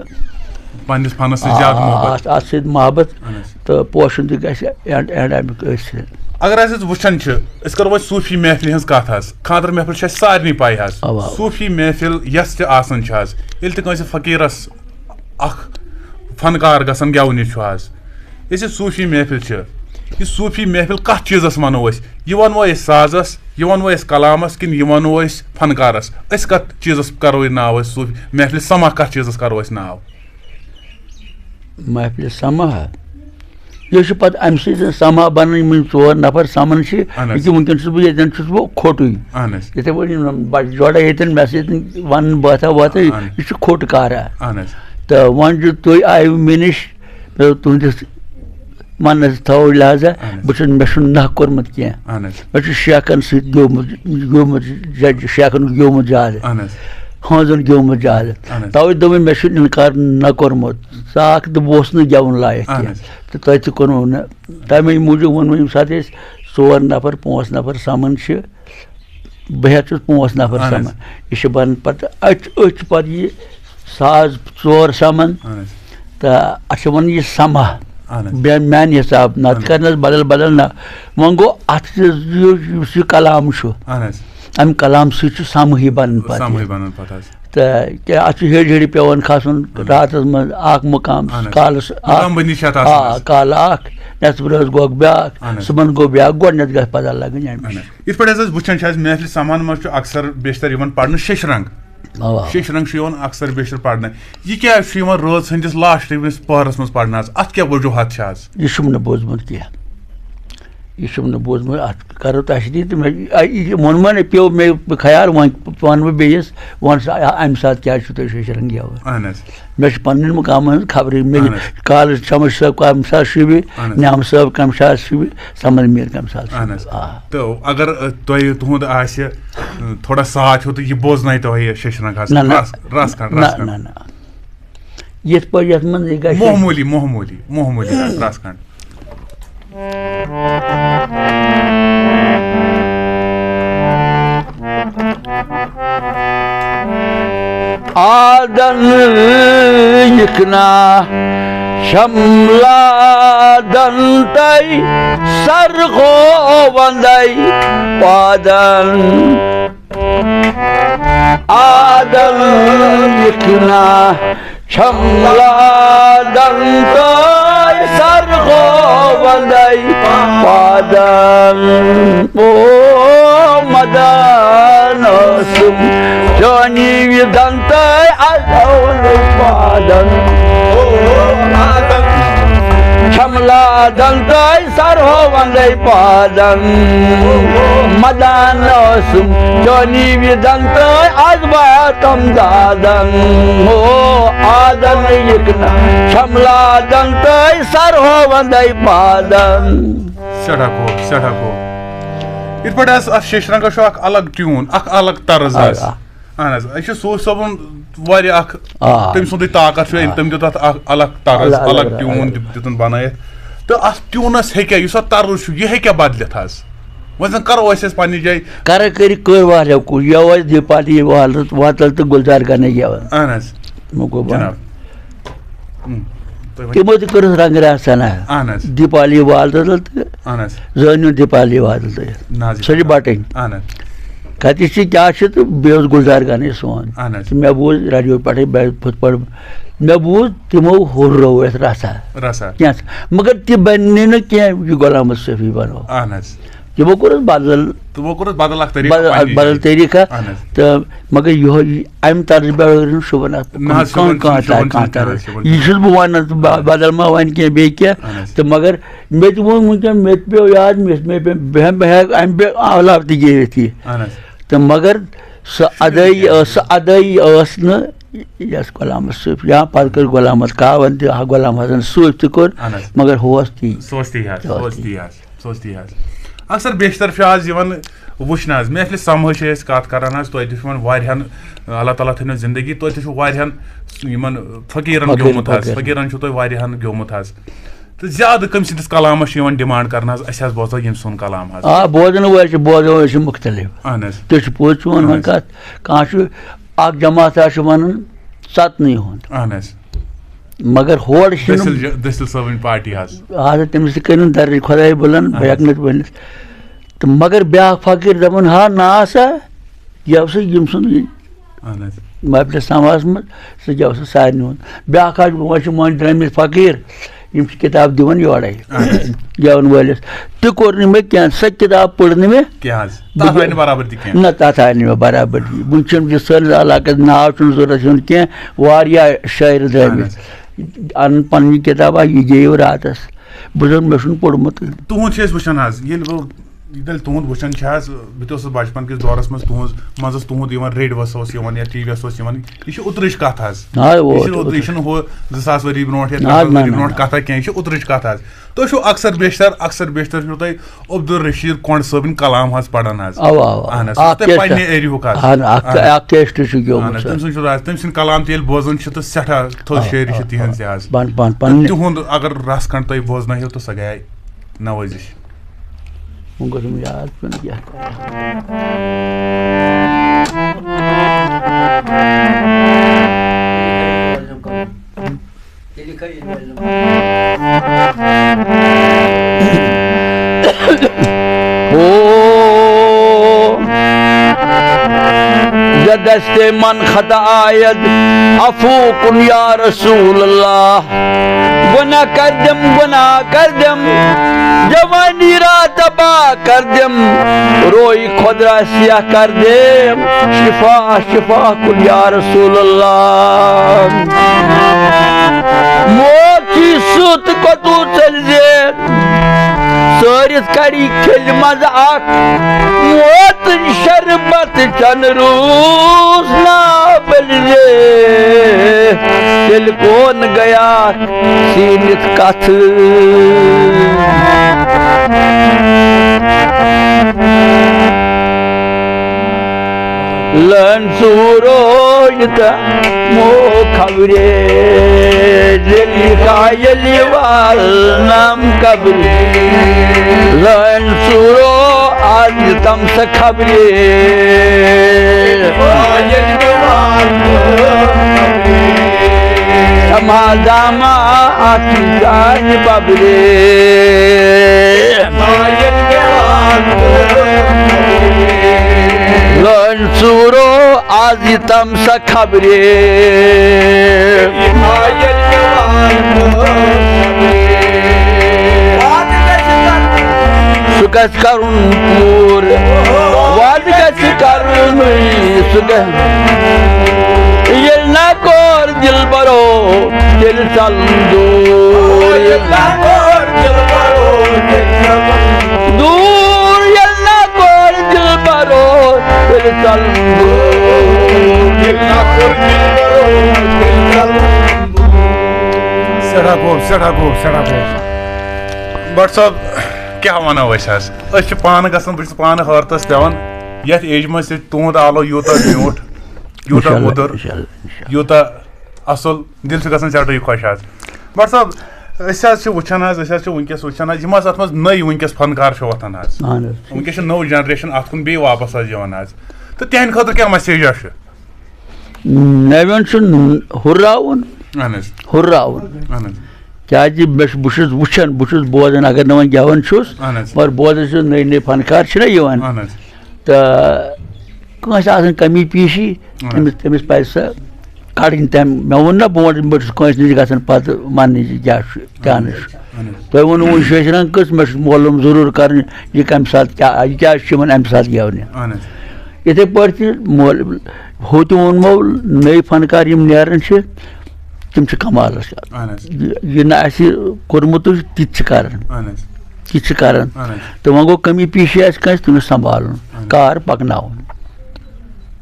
پنٛنِس فنَس سۭتۍ زیادٕ آ، محبت۔ اَتھ، اَتھ سۭتۍ محبت اہن حظ۔ تہٕ پوشُن تہِ گژھِ اینٛڈ، اینٛڈ اَمیُک أتھۍ سۭتۍ۔ اگر حظ أسۍ وٕچھان چھِ، أسۍ کَرو وۄنۍ صوٗفی محفلہِ ہٕنٛز کَتھ حظ۔ خانٛدر محفل چھِ اَسہِ سارنٕے پَے حظ۔ اَوا، اَوا۔ صوٗفی محفل یۄس تہِ آسان چھِ حظ، ییٚلہِ تہِ کٲنٛسہِ فقیٖرَس اَکھ فنکار گژھان گٮ۪ونہِ چھُ حظ، یُس یہِ صوٗفی محفل چھِ، یہِ صوٗفی محفل کَتھ چیٖزَس وَنو أسۍ؟ یہِ وَنوا أسۍ سازَس، یہِ وَنوا أسۍ کلامَس، کِنہٕ یہِ وَنو أسۍ فنکارَس؟ أسۍ کَتھ چیٖزَس کَرو یہِ ناو أسۍ صوٗفی محفلہِ سَما کَتھ چیٖزَس کَرو أسۍ ناو؟ محفلہِ سَما ہا؟ یہِ چھُ پَتہٕ اَمہِ سۭتۍ سَما بَنان، یِم ژور نفر سَمان چھِ، اہن حظ۔ یہِ کہِ وٕنکٮ۪ن چھُس بہٕ ییٚتٮ۪ن چھُس بہٕ کھوٚٹُے۔ اہن حظ۔ یِتھَے پٲٹھۍ یِم بَچہٕ جوڑا ییٚتٮ۪ن، مےٚ سۭتۍ وَنہٕ بہٕ ہَتھا وَتھٕ، اہن۔ یہِ چھُ کھوٚٹ کارا۔ اہن حظ۔ تہٕ وۄنۍ چھُ تُہۍ آیِو مےٚ نِش، مےٚ دوٚپ، تُہٕنٛدِس وَننَس تھاوو لہذا، اہن حظ۔ بہٕ چھُس، مےٚ چھُنہٕ ناہ کوٚرمُت کینٛہہ۔ اہن حظ۔ مےٚ چھُ شیخَن سۭتۍ گیومُت، گیومُت، جج-، شیخَن گیومُت زیادٕ۔ اہن حظ۔ ہٲنزَن گیومُت زیادٕ۔ اہن حظ۔ تَوَے دوٚپ مےٚ، مےٚ چھُنہٕ اِنکار نہ کوٚرمُت۔ ژاکھ تہٕ بہٕ اوسُس نہٕ گٮ۪وُن لایق اہن کینٛہہ۔ حظ۔ تہٕ تۄہہِ تہِ کوٚرمُت نہٕ۔ تَمے موٗجوٗب ووٚن مےٚ، ییٚمہِ ساتہٕ أسۍ ژور نفر، پانٛژھ نفر سَمان چھِ، بہٕ ہٮ۪تھ چھُس پانٛژھ نفر اہن حظ۔ سَمان۔ یہِ چھِ بَنان پَتہٕ أتھۍ، أتھۍ چھُ پَتہٕ یہِ ساز ژور سَمان۔ اہن حظ۔ تہٕ اَتھ چھِ وَنان یہِ سَما۔ اہن حظ۔ بے-، میٛانہِ حِساب، نَتہٕ اہن حظ۔ کَرنَس بدل بدل نہ۔ وۄنۍ گوٚو اَتھ یُس، یُس یہِ کلام چھُ، اہن حظ۔ اَمہِ کلام سۭتۍ چھُ سَمہٕ ہی بَنان پَتہٕ۔ سَمہٕ ہی بَنان پَتہٕ حظ۔ تہٕ کیٛاہ اَتھ چھُ ہیٚرِ ہیٚرِ پٮ۪وان کھَسُن، اہن حظ۔ راتَس منٛز اَکھ مُقام، اہن حظ۔ کالَس مُقام اَکھ۔ بٔنی چھِ اَتھ آسان آ، حظ۔ کالہٕ اَکھ، نٮ۪صٕف رٲژ گوٚو بیٛاکھ، اہن حظ۔ صُبحَن گوٚو بیٛاکھ، گۄڈٕنٮ۪تھ گژھِ پَتہ لَگٕنۍ اَمِچ۔ اہن حظ۔ یِتھ پٲٹھۍ حظ أسۍ وٕچھان چھِ، اَسہِ محفلہِ سَمان منٛز چھُ اَکثر بیشتر یِوان پَرنہٕ شیٚش رنٛگ۔ اَوا، اَوا۔ شیٚش رنٛگ چھُ یِوان اَکثر بیشتر پَرنہٕ۔ یہِ کیٛازِ چھُ یِوان رٲژ ہٕنٛدِس لاسٹہٕ پَہرَس منٛز پَرنہٕ حظ؟ اَتھ کیٛاہ وجوٗہات چھِ حظ؟ یہِ چھُم نہٕ بوٗزمُت کینٛہہ۔ یہِ چھُم نہٕ بوٗزمُت، اَتھ کَرو تشریح تہٕ مےٚ، آ، یہِ ووٚن مےٚ، پیوٚو مےٚ خیال، وۄنۍ وَنہٕ بہٕ بیٚیِس، وَن سا، آ، اَمہِ ساتہٕ کیٛازِ چھُو تُہۍ شیشہِ رنٛگ گٮ۪وان؟ اہن حظ۔ مےٚ چھُ پنٛنٮ۪ن مُقامَن ہٕنٛز خبرٕے، مےٚ اہن حظ۔ کالہٕ شمس صٲب کَمہِ ساتہٕ شوٗبہِ، اہن حظ۔ نعام صٲب کَمہِ ساتہٕ شوٗبہِ، صمد میٖر کَمہِ ساتہٕ اہن شوٗبہِ۔ حظ۔ آ۔ تہٕ اگر، آ، تۄہہِ تُہُنٛد آسہِ، آ، تھوڑا ساتھ ہیوٗ تہٕ یہِ بوزناوِ تۄہہِ یہِ شیشہِ رنٛگ حظ۔ نہ، نہ۔ رَس، رَس کھنٛڈ، نہ، رَس کھنٛڈ۔ نہ، نہ۔ یِتھ پٲٹھۍ یَتھ منٛز یہِ گژھِ۔ معموٗلی، معموٗلی، معموٗلی حظ، رَس کھنٛڈ۔ آدن یِکنا شملادن تَے سرخو وندَے پادن۔ آدم یِکنا چھملادن تَے سرخو وندَے پادن۔ او مدن اوسُم جانی وِدن تَے اَزَول پادن۔ چھملادن تَے سرخو وندَے پادن۔ مدان اوسُم جانی وِدن تَے از واتم دادن۔ او آدن یِکنا چھملادن تَے سرخو وندَے پادن۔ سٮ۪ٹھاہ خوٗب، سٮ۪ٹھاہ خوٗب۔ یِتھ پٲٹھۍ حظ اَتھ شیشہِ رنٛگَس چھُ اکھ الگ ٹیوٗن، اکھ الگ طرز آ، حظ۔ آ۔ اہن حظ، أسۍ چھِ صوٗفۍ صٲبُن واریاہ اکھ، آ۔ تٔمۍ سُنٛدُے طاقت چھُ، آ۔ تٔمۍ دیُت تَتھ اکھ الگ طرز، الگ، الگ الگ، ٹیوٗن الگ۔ دیُت-، دیُتُن بنٲیِتھ۔ تہٕ اَتھ ٹیوٗنَس ہیٚکیٛاہ، یُس اَتھ طرز چھُ، یہِ ہیٚکیٛاہ بدلِتھ حظ؟ وۄنۍ زَن کَرو أسۍ أسۍ پنٛنہِ جایہِ۔ کَرٕ کٔرِتھ کٔر واریاہ کُش، یہِ اوس دیٖپالی وادل، وادل تہٕ گُلزار گنے گٮ۪وان۔ اہن حظ۔ وۄنۍ گوٚو بنٛد۔ جناب۔ اۭں۔ تُہۍ ؤنِو۔ تِمو تہِ کٔرٕس رنٛگ راسنا۔ اہن حظ۔ دیٖپالی وادل تہٕ اہن حظ۔ زٲنِو دیٖپالی وادل تہٕ۔ نازِ سۄ چھِ بٹٕنۍ۔ اہن حظ۔ کَتہِ چھِ، کیٛاہ چھِ تہٕ بیٚیہِ اوس گُلزار گنے سون۔ اہن حظ۔ تہٕ مےٚ بوٗز ریڈیو پٮ۪ٹھٕے، بہٕ ہُتھ پٲٹھۍ، مےٚ بوٗز تِمو ہُرروو اَسہِ رَژھا۔ رَژھا۔ کینٛژھا۔ مگر تہِ بَنہِ نہٕ کینٛہہ، یہِ غلام صٲفی بَنوو۔ اہن حظ۔ تِمو کوٚر اَسہِ بدل، تِمو کوٚر اَسہِ بدل اکھ طریٖقہٕ بدل، پننہِ بدل جایہِ۔ طریٖقہ۔ اہن حظ۔ تہٕ مگر یِہوٚے، اَمہِ طرزٕ پٮ۪ٹھ اگر نہٕ شوٗبان اَتھ نہ حظ، کانٛہہ، شوٗبان کانٛہہ چھُنہٕ، شوٗبان چھُنہٕ، کانٛہہ طرز۔ نہ حظ، شوٗبان یہِ چھُنہٕ۔ چھُس بہٕ وَنان، تہٕ بہ-، بدل ما وَنہِ کینٛہہ بیٚیہِ کینٛہہ۔ اہن حظ۔ تہٕ مگر مےٚ تہِ ووٚن وٕنکٮ۪ن، مےٚ تہِ پیوٚو یاد، مےٚ، مےٚ، بہٕ، بہٕ ہٮ۪کہٕ اَمہِ بے-، علاوٕ تہِ گیٚوِتھ یہِ۔ اہن حظ۔ تہٕ مگر سۄ اَدٲیی ٲس، سۄ اَدٲیی ٲس نہٕ یَس غلام صٲفی، یا پَتہٕ کٔر غلام محمد کاوَن تہِ، ہا، غلام حسن صوفی تہِ کوٚر، اہن حظ۔ مگر ہُہ اوس تی۔ سُہ اوس تی حظ، سُہ سُہ اوس اوس تی۔ تی حظ، سُہ اوس تی حظ۔ اکثر بیشتر چھُ آز یِوان وٕچھنہٕ حظ، محفلہِ سمٲے چھِ أسۍ کَتھ کَران حظ، تۄہہِ تہِ چھُ وۄنۍ واریاہَن، اللہ تعالیٰ تھٲینو زندگی، تۄہہِ تہِ چھُ واریاہَن یِمَن فقیٖرَن فقیٖر، گیوٚمُت حظ، فقیٖرَن۔ فقیٖرَن چھُ تۄہہِ واریاہَن گیوٚمُت حظ۔ تہٕ زیادٕ کٔمۍ سٕنٛدِس کلامس چھِ یِوان ڈِمانڈ کرنہٕ حظ، اَسہِ حظ بوزو ییٚمۍ سُنٛد کلام حظ؟ آ، بوزن وٲلۍ چھِ، بوزن وٲلۍ چھِ مُختٔلِف۔ اہن حظ۔ تُہۍ چھِو پوٚز چھِو وَنان اہن حظ۔ کَتھ، کانٛہہ چھُ اکھ جماعت حظ چھِ وَنان ژَتنٕے ہُنٛد۔ اہن حظ۔ مگر ہورٕ چھِنہٕ دٔسِل ج-، دٔسِل صٲبٕنۍ پارٹی حظ۔ آ، تٔمِس تہِ کٔرِن درٕج خۄداے بُلند، اہن بہٕ ہٮ۪کہٕ حظ۔ نہٕ ؤنِتھ۔ تہٕ مگر بیٛاکھ فقیٖر دَپان، ہا نا سا، یہِ ہسا ییٚمۍ سُنٛد یہِ اہن حظ۔ محفلہِ سماعس منٛز، سُہ گٮ۪و سُہ سارنٕے ہُنٛد۔ بیٛاکھ حظ چھُ، وۄنۍ چھِ وۄنۍ درٛٲمٕتۍ فقیٖر، یِم چھِ کِتاب دِوان یورَے اہن حظ۔ گٮ۪وَن وٲلِس۔ تہِ کوٚر نہٕ مےٚ کینٛہہ، سۄ کِتاب پٔر نہٕ مےٚ۔ کینٛہہ حظ۔ بہٕ تَتھ آیہِ نہٕ برابردی کینٛہہ۔ نہ، تَتھ آیہِ نہٕ مےٚ برابردی۔ وٕنہِ چھُنہٕ یہِ سٲنِس علاقَس ناو چھُنہٕ ضوٚرَتھ ہیوٚن کینٛہہ، واریاہ شٲعر اہن درٛٲمٕتۍ۔ حظ۔ اَنُن پَنٕنۍ کِتاب، آ، یہِ گیٚیو راتَس۔ بہٕ زَن مےٚ چھُنہٕ پوٚرمُتٕے۔ تُہُنٛد چھِ أسۍ وٕچھان حظ، ییٚلہِ بہٕ ییٚلہِ تُہُنٛد وٕچھان چھِ حظ، بہٕ تہِ اوسُس بچپن کِس دورس منٛز تُہُنٛز، منٛز ٲس تُہُنٛد یِوان، ریڈیوس اوس یِوان یا ٹی وی یس اوس یِوان، یہِ چھِ اوترٕچ کتھ حظ۔ آ، یہِ چھِنہٕ اوت، اوت۔ یہِ چھِنہٕ ہُہ زٕ ساس ؤری برونٛٹھ یا نہ، ترٛےٚ ساس نہ، ؤری نہ، برونٛٹھ نہ۔ کتھا کینٛہہ، یہِ چھِ اوترٕچ کتھ حظ۔ تُہۍ چھِو اکثر بیشتر، اکثر بیشتر چھِو تُہۍ عبدالرشید کۄنٛڈ صٲبٕنۍ کلام حظ پران حظ۔ اوا، اوا۔ اہن حظ، سُہ اکھ چھُ تۄہہِ کیسٹ، پننہِ ایریاہُک حظ۔ اہن، اکھ، اہن۔ اکھ کیسٹ چھُ گیومُت اہن حظ، سُہ۔ تٔمۍ سُنٛد چھُ راز، تٔمۍ سٕنٛدۍ کلام تہِ ییٚلہِ بوزان چھِ تہٕ سٮ۪ٹھاہ تھٔز اوا، شٲعری چھِ اوا، تِہنٛز تہِ حظ۔ پن-، پن-، پننہِ۔ تِہُنٛد اگر رس کھنٛڈ تُہۍ بوزنٲیِو تہٕ سۄ گٔیے نوٲزِش۔ وۄنۍ گوٚژھُم یاد پیوٚن کیٛاہ کرٕ۔ ہو، ز دست من خطا آید، عفو کن یا رسول اللہ۔ گناہ کردم، گناہ کردم، جوانی را تباہ کردم، روی خود را سیاه کردم، شفا، شفا کن یا رسول اللہ۔ موت چی سوت کتو چل زیت، تٲرِتھ کڑی کھیٚلہِ منٛز اکھ۔ موتٕنۍ شربت چن روٗز نابل زے، تیٚلہِ کون گیا سیٖنِتھ کتھ۔ لٲن ژوٗرو یہِ تہٕ مو خبرے، ذٔلیخا ییٚلہِ والنم قبرِ۔ لٲن ژوٗرو آز یہِ تم سا خبرے۔ سما داما آتی جان ببرے۔ لٲن ژوٗرو آز یہِ تم سا خبرے۔ سُہ گژھِ کرُن پوٗرٕ، وعدٕ گژھِ کرُن، سُہ گژھِ۔ ییٚلہِ نہ کوٚر دِلبرو، تیٚلہِ ژَلُن دوٗر۔ دوٗر ییٚلہِ نہ کوٚر دِلبرو، تیٚلہِ ژَلُن دوٗر۔ سٮ۪ٹھاہ گوٚب، سٮ۪ٹھاہ گوٚب، سٮ۪ٹھاہ گوٚب۔ بٹ صٲب، کیٛاہ وَنو أسۍ حظ؟ أسۍ چھِ پانہٕ گژھان، بہٕ چھُس پانہٕ حٲرتَس پٮ۪وان یَتھ ایجہِ منٛز تہِ تُہُنٛد آلو یوٗتاہ میوٗٹھ، یوٗتاہ مُدُر، یوٗتاہ اَصٕل، دِل چھُ گژھان ژٮ۪ٹٕے خۄش حظ۔ بٹ صٲب، أسۍ حظ چھِ وٕچھان حظ، أسۍ حظ چھِ وٕنکیٚس وٕچھان حظ، یِم حظ اَتھ منٛز نٔوۍ وٕنکیٚس فنکار چھِ وۄتھان حظ۔ اہن حظ۔ وٕنکیٚس چھِ نٔو جنریشن اَتھ کُن بیٚیہِ واپس حظ یِوان حظ۔ تہٕ تِہنٛدِ خٲطرٕ کیٛاہ مسیجا چھِ؟ نوٮ۪ن چھُ ہُراوُن۔ اہن حظ۔ ہُراوُن۔ اہن حظ۔ کیٛازِ مےٚ چھُ، بہٕ چھُس وٕچھان، بہٕ چھُس بوزان، اگر نہٕ وۄنۍ گٮ۪وان چھُس، اہن حظ۔ مگر بوزان چھُس نٔے نٔے فنکار چھِنہ یِوان۔ اہن حظ۔ تہٕ کٲنٛسہِ آسان کمی پیٖشی، اہن حظ۔ تٔمِس، تٔمِس پَزِ سۄ کَڑٕنۍ۔ تَمہِ، مےٚ ووٚن نہ، بہٕ وَنہٕ، بہٕ چھُس کٲنٛسہِ نِش گژھان پَتہٕ وَننہِ یہِ کیٛاہ چھُ، کیٛاہ نہٕ چھُ۔ اہن حظ۔ تۄہہِ ووٚنوُ وۄنۍ شٲشرَن قٕصہٕ، مےٚ چھُس معلوٗم ضروٗر کَرٕنۍ، یہِ کَمہِ ساتہٕ کیٛاہ، یہِ کیٛازِ چھُ یِمَن اَمہِ ساتہٕ گٮ۪ونہِ۔ اہن حظ۔ یِتھَے پٲٹھۍ تہِ مول-، ہُہ تہِ ووٚنمو، نٔے فنکار یِم نیران چھِ، تِم چھِ کمالس۔ اہن حظ۔ یہِ، یہِ نہٕ اَسہِ کوٚرمُت چھُ، تِتہِ چھِ کران۔ اہن حظ۔ تِتہِ چھِ کران۔ اہن حظ۔ تہٕ وۄنۍ گوٚو کمی پیٖشی آسہِ کٲنٛسہِ، تٔمِس سنبھالُن، اہن۔ کار پکناوُن۔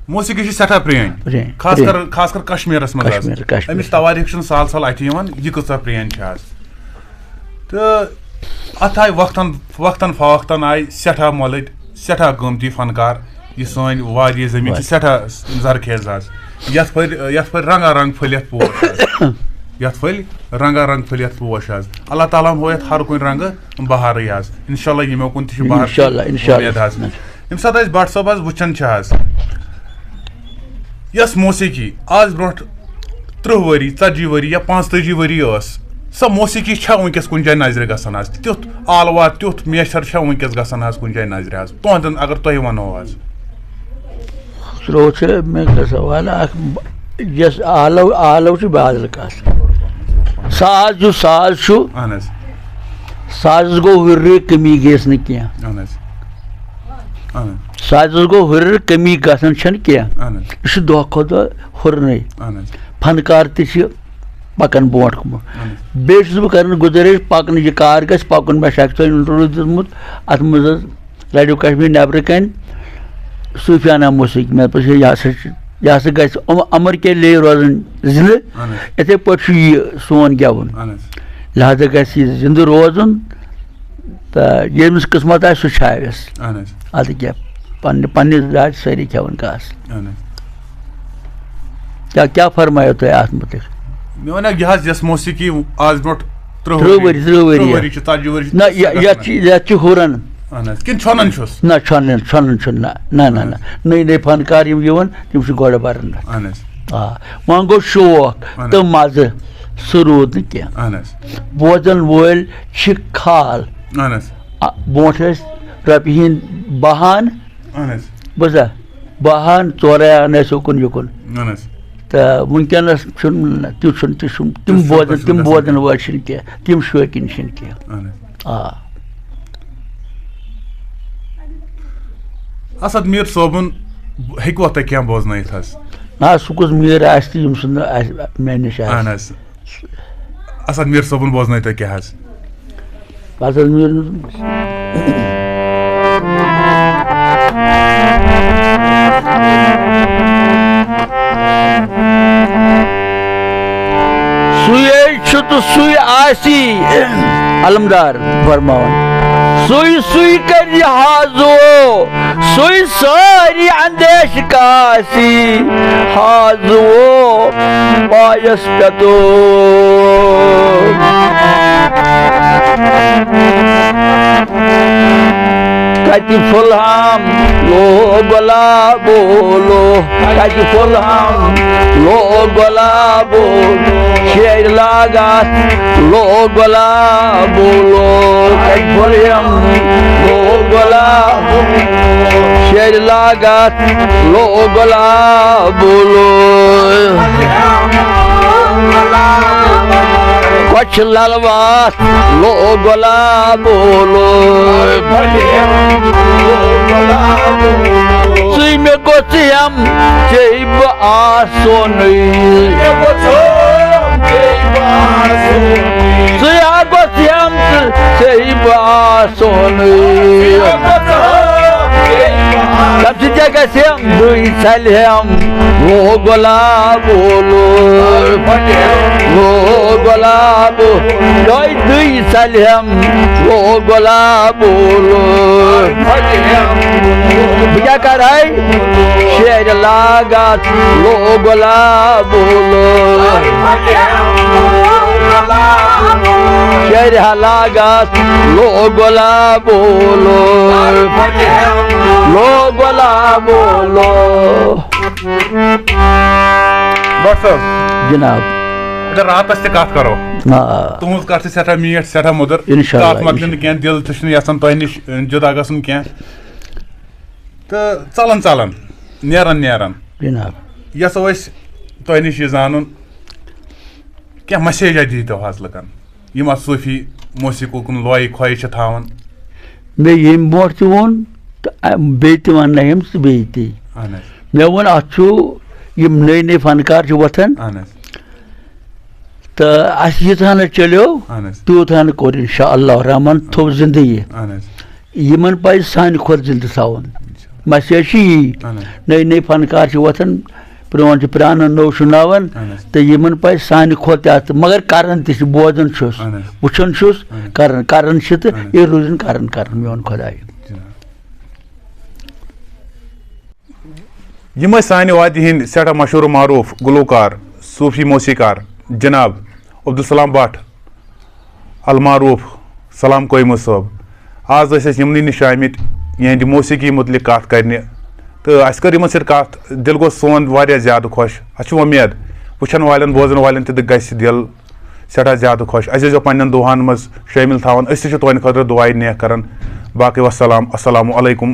موسیقی چھِ سٮ۪ٹھاہ پرٛٲنۍ۔ پرٛٲنۍ، خاص پرٛٲنۍ۔ کر، خاص کر کشمیٖرس منٛز حظ۔ کشمیٖر، کشمیٖر۔ اَمِچ توٲریٖخ چھِنہٕ سال سال اَتھِ یِوان، یہِ کۭژاہ پرٛٲنۍ چھِ حظ۔ تہٕ اَتھ آیہِ وقتاً، وقتاً فوقتاً آیہِ سٮ۪ٹھاہ مۄلٕتۍ، سٮ۪ٹھاہ قۭمتی فنکار، یہِ سٲنۍ وادی زمین چھِ، اچھا۔ سٮ۪ٹھاہ زرخیز حظ۔ یَتھ پھٔلۍ، یَتھ پھٔلۍ رنگا رنگ پھٔلِتھ پوش حظ۔ یَتھ پھٔلۍ رنگا رنگ پھٔلِتھ پوش حظ۔ اللہ تعالیٰ ہن ہوو یَتھ ہر کُنہِ رنگہٕ بہارٕے حظ۔ انشاءاللہ یِمو کُن تہِ چھِ بہار انشاءاللہ، انشاءاللہ۔ اُمید حظ۔ ییٚمہِ ساتہٕ أسۍ بٹ صٲب حظ وٕچھان چھِ حظ، یۄس موسیقی آز برونٛٹھ تٕرٛہ ؤری، ژتجی ؤری یا پانٛژتٲجی ؤری ٲس، سۄ موسیقی چھا وٕنکیٚس کُنہِ جایہِ نظرِ گژھان حظ؟ تیُتھ آلوا، تیُتھ میچھر چھا وٕنکیٚس گژھان حظ کُنہِ جایہِ نظرِ حظ؟ تُہنٛدٮ۪ن اگر تۄہہِ ونو حظ۔ سُہ چھُ مےٚ گژھان وَنان اکھ ب-، یۄس آلو، آلو چھُ بدل کتھ۔ ساز یُس ساز چھُ، اہن حظ۔ سازس گوٚو ہُرِ کمی گٔیَس نہٕ کینٛہہ۔ اہن حظ۔ اہن حظ۔ سازس گوٚو ہُرِ کمی گژھان چھَنہٕ کینٛہہ۔ اہن حظ۔ یہِ چھُ دۄہ کھۄتہٕ دۄہ ہُرنٕے۔ اہن حظ۔ فنکار تہِ چھِ پکان برونٛٹھ کُن۔ اہن حظ۔ بیٚیہِ چھُس بہٕ کران گُزٲرِش، پکنٕچ یہِ کار گژھِ پکُن۔ مےٚ چھُ اکھ تۄہہِ انٹرویو دیُتمُت، اتھ منٛز حظ ریڈیو کشمیر نیبرٕ کنۍ صوفیانہ موسیقی۔ مےٚ دوٚپُس، ہے، یہِ ہسا چھُ، یہِ ہسا گژھِ ام-، امر کے لیے روزُن زندٕ۔ اہن حظ۔ یِتھے پٲٹھۍ چھُ یہِ سون گٮ۪وُن۔ اہن حظ۔ لہذا گژھِ یہِ زندٕ روزُن۔ تہٕ ییٚمِس قٕسمت آسہِ، سُہ چھاوٮ۪س۔ اہن حظ۔ ادٕ کیٛاہ، پننہِ، پننہِ ذاتہِ چھِ سٲری کھٮ۪وان گاسہٕ۔ اہن حظ۔ کیٛاہ، کیٛاہ فرمایو تۄہہِ اتھ مُتعلق؟ مےٚ وَنیٛاو یہِ حظ، یۄس موسیقی آز برونٛٹھ تٕرٛہ تٕرٛہ ؤری، تٕرٛہ ؤری۔ تٕرٛہ ؤری چھِ، ژتجی ؤری چھِ، نہ، یہِ، یَتھ چھِ، یَتھ چھِ ہُران۔ اہن حظ۔ کِنہٕ چھۄنان چھُس؟ نہ، چھۄنان، چھۄنان چھُنہٕ، نہ، نہ، نہ، نہ۔ نٔے نٔے فنکار یِم یِوان، تِم چھِ گۄڈٕ بران۔ اہن حظ۔ آ، وۄنۍ گوٚو شوق اہن حظ۔ تہٕ مزٕ، سُہ روٗد نہٕ کینٛہہ۔ اہن حظ۔ بوزن وٲلۍ چھِ کھال۔ اہن حظ۔ آ، برونٛٹھ ٲسۍ رۄپیہِ ہٕنٛدۍ بہان، اہن حظ۔ بوزا، بہان ژورے انہٕ اَسہِ اُکُن یُکُن۔ اہن حظ۔ تہٕ وٕنکیٚنَس چھُنہٕ، تیُتھ چھُنہٕ، تیُتھ چھُنہٕ، تِم تیُتھ شوقا بوزن، چھُنہٕ تِم گژھان بوزن کینٛہہ۔ وٲلۍ چھِنہٕ کینٛہہ، تِم شوقیٖن چھِنہٕ کینٛہہ۔ اہن حظ۔ آ۔ اسد میٖر صٲبُن ہیٚکوا تۄہہِ کینٛہہ بوزنٲیِتھ حظ؟ نہ، سُہ کُس میٖر آسہِ تہٕ یِم سُنٛد آسہِ مےٚ نِش آسہِ۔ اہن حظ۔ اسد میٖر صٲبُن بوزنٲیِو تُہۍ کیٛاہ حظ؟ اسد میٖر، سُے چھُ تہٕ سُے آسی، علمدار فرماوان۔ سُے سُے کرِ حاضو، سُے سٲری اندیش کاسی، حاضو پایس پتو۔ کتہِ پھُلہم لوگ گۄلابو لو، کتہِ پھُلہم لوگ گۄلابو لو، شیرِ لاگتھ لوگ گۄلابو لو، کتہِ پھُلہم لوگ گۄلابو لو، شیرِ لاگتھ لوگ گۄلابو لو۔ کۄچھِ للواتھ لوگ گۄلابو لو۔ ژٕے مےٚ گوٚژھ یِم ژےٚ بہٕ آسُن۔ ژٕے ہا گوٚژھ یِم ژےٚ بہٕ آسُن۔ تَمہِ سۭتۍ کیٛاہ گژھِ؟ دٕے ژَلہِ ہم لوگ گۄلابو لو، لوگ گۄلابو، دۄے دٕے ژَلہِ ہم لوگ گۄلابو لو۔ بہٕ کیٛاہ کَرٕ ہے؟ شیرِ لاگتھ لوگ گۄلابو لو، شیرِ لاگتھ لوگ گۄلابو لو، لوگ گۄلابو لو۔ بس حظ۔ جناب۔ اگر راتس تہِ کتھ کرو، آ۔ تُہنٛز کتھ چھِ سٮ۪ٹھاہ میٖٹھ، سٮ۪ٹھاہ مٔدٕر۔ انشاءاللہ، کتھ مۄکلہِ نہٕ انشاءاللہ۔ کینٛہہ، دِل تہِ چھُنہٕ یژھان تۄہہِ نِش، ٲں، جُدا گژھُن کینٛہہ۔ تہٕ ژلان ژلان، نیران نیران، جناب۔ یژھو أسۍ تۄہہِ نِش یہِ زانُن، کینٛہہ مسیجا دِیتو حظ لُکن، یِم اتھ صوفی موسیقی کُن لویہِ خواہش چھِ تھاوان۔ مےٚ ییٚمہِ برونٛٹھ تہِ ووٚن تہٕ، آ، بیٚیہِ تہِ ونہٕ ہم ژٕ بیٚیہِ تہِ۔ اہن حظ۔ مےٚ ووٚن، اتھ چھُ، یِم نٔے نٔے فنکار چھِ وۄتھان، اہن حظ۔ تہٕ اسہِ ییٖژ ہن چلیو، اہن حظ۔ تیوٗت ہن کوٚر انشاء اللہ الرحمن تھوٚو زندٕ یہِ۔ اہن حظ۔ یِمن پزِ سانہِ کھۄتہٕ زندٕ تھاوُن۔ انشاءاللہ۔ مسیج چھِ یی۔ اہن حظ۔ نٔے نٔے فنکار چھِ وۄتھان، پرٛون چھُ پرٛانن، نوٚو چھُ نوَن۔ اہن حظ۔ تہٕ یِمن پزِ سانہِ کھۄتہٕ تہِ اتھ، مگر کران تہِ چھِ، بوزان چھُس، اہن حظ۔ وٕچھان چھُس، اہن حظ۔ کران، کران چھِ تہٕ اہن حظ۔ یہِ روٗزِن کران کران، میون خۄداے۔ جناب۔ یِم ٲسۍ سانہِ وادی ہٕنٛدۍ سٮ۪ٹھاہ مشہوٗر و معروٗف گلوکار، صوٗفی موسیقار جناب عبدالسلام بٹ المعروٗف سلام کویمہٕ صٲب۔ آز ٲسۍ أسۍ یِمنٕے نِش آمٕتۍ یِہنٛدِ موسیقی مُتعلق کتھ کرنہِ، تہٕ اَسہِ کٔر یِمن سۭتۍ کتھ، دِل گوٚو سون واریاہ زیادٕ خۄش۔ اَسہِ چھِ وۄمید وٕچھن والٮ۪ن، بوزن والٮ۪ن تہِ گژھِ دِل سٮ۪ٹھاہ زیادٕ خۄش۔ اَسہِ ٲسۍزیو پننٮ۪ن دُعاہن منٛز شٲمِل تھاوان، أسۍ تہِ چھِ تُہنٛدِ خٲطرٕ دُعایہِ نیک کران۔ باقٕے وسلام، السلام علیکم۔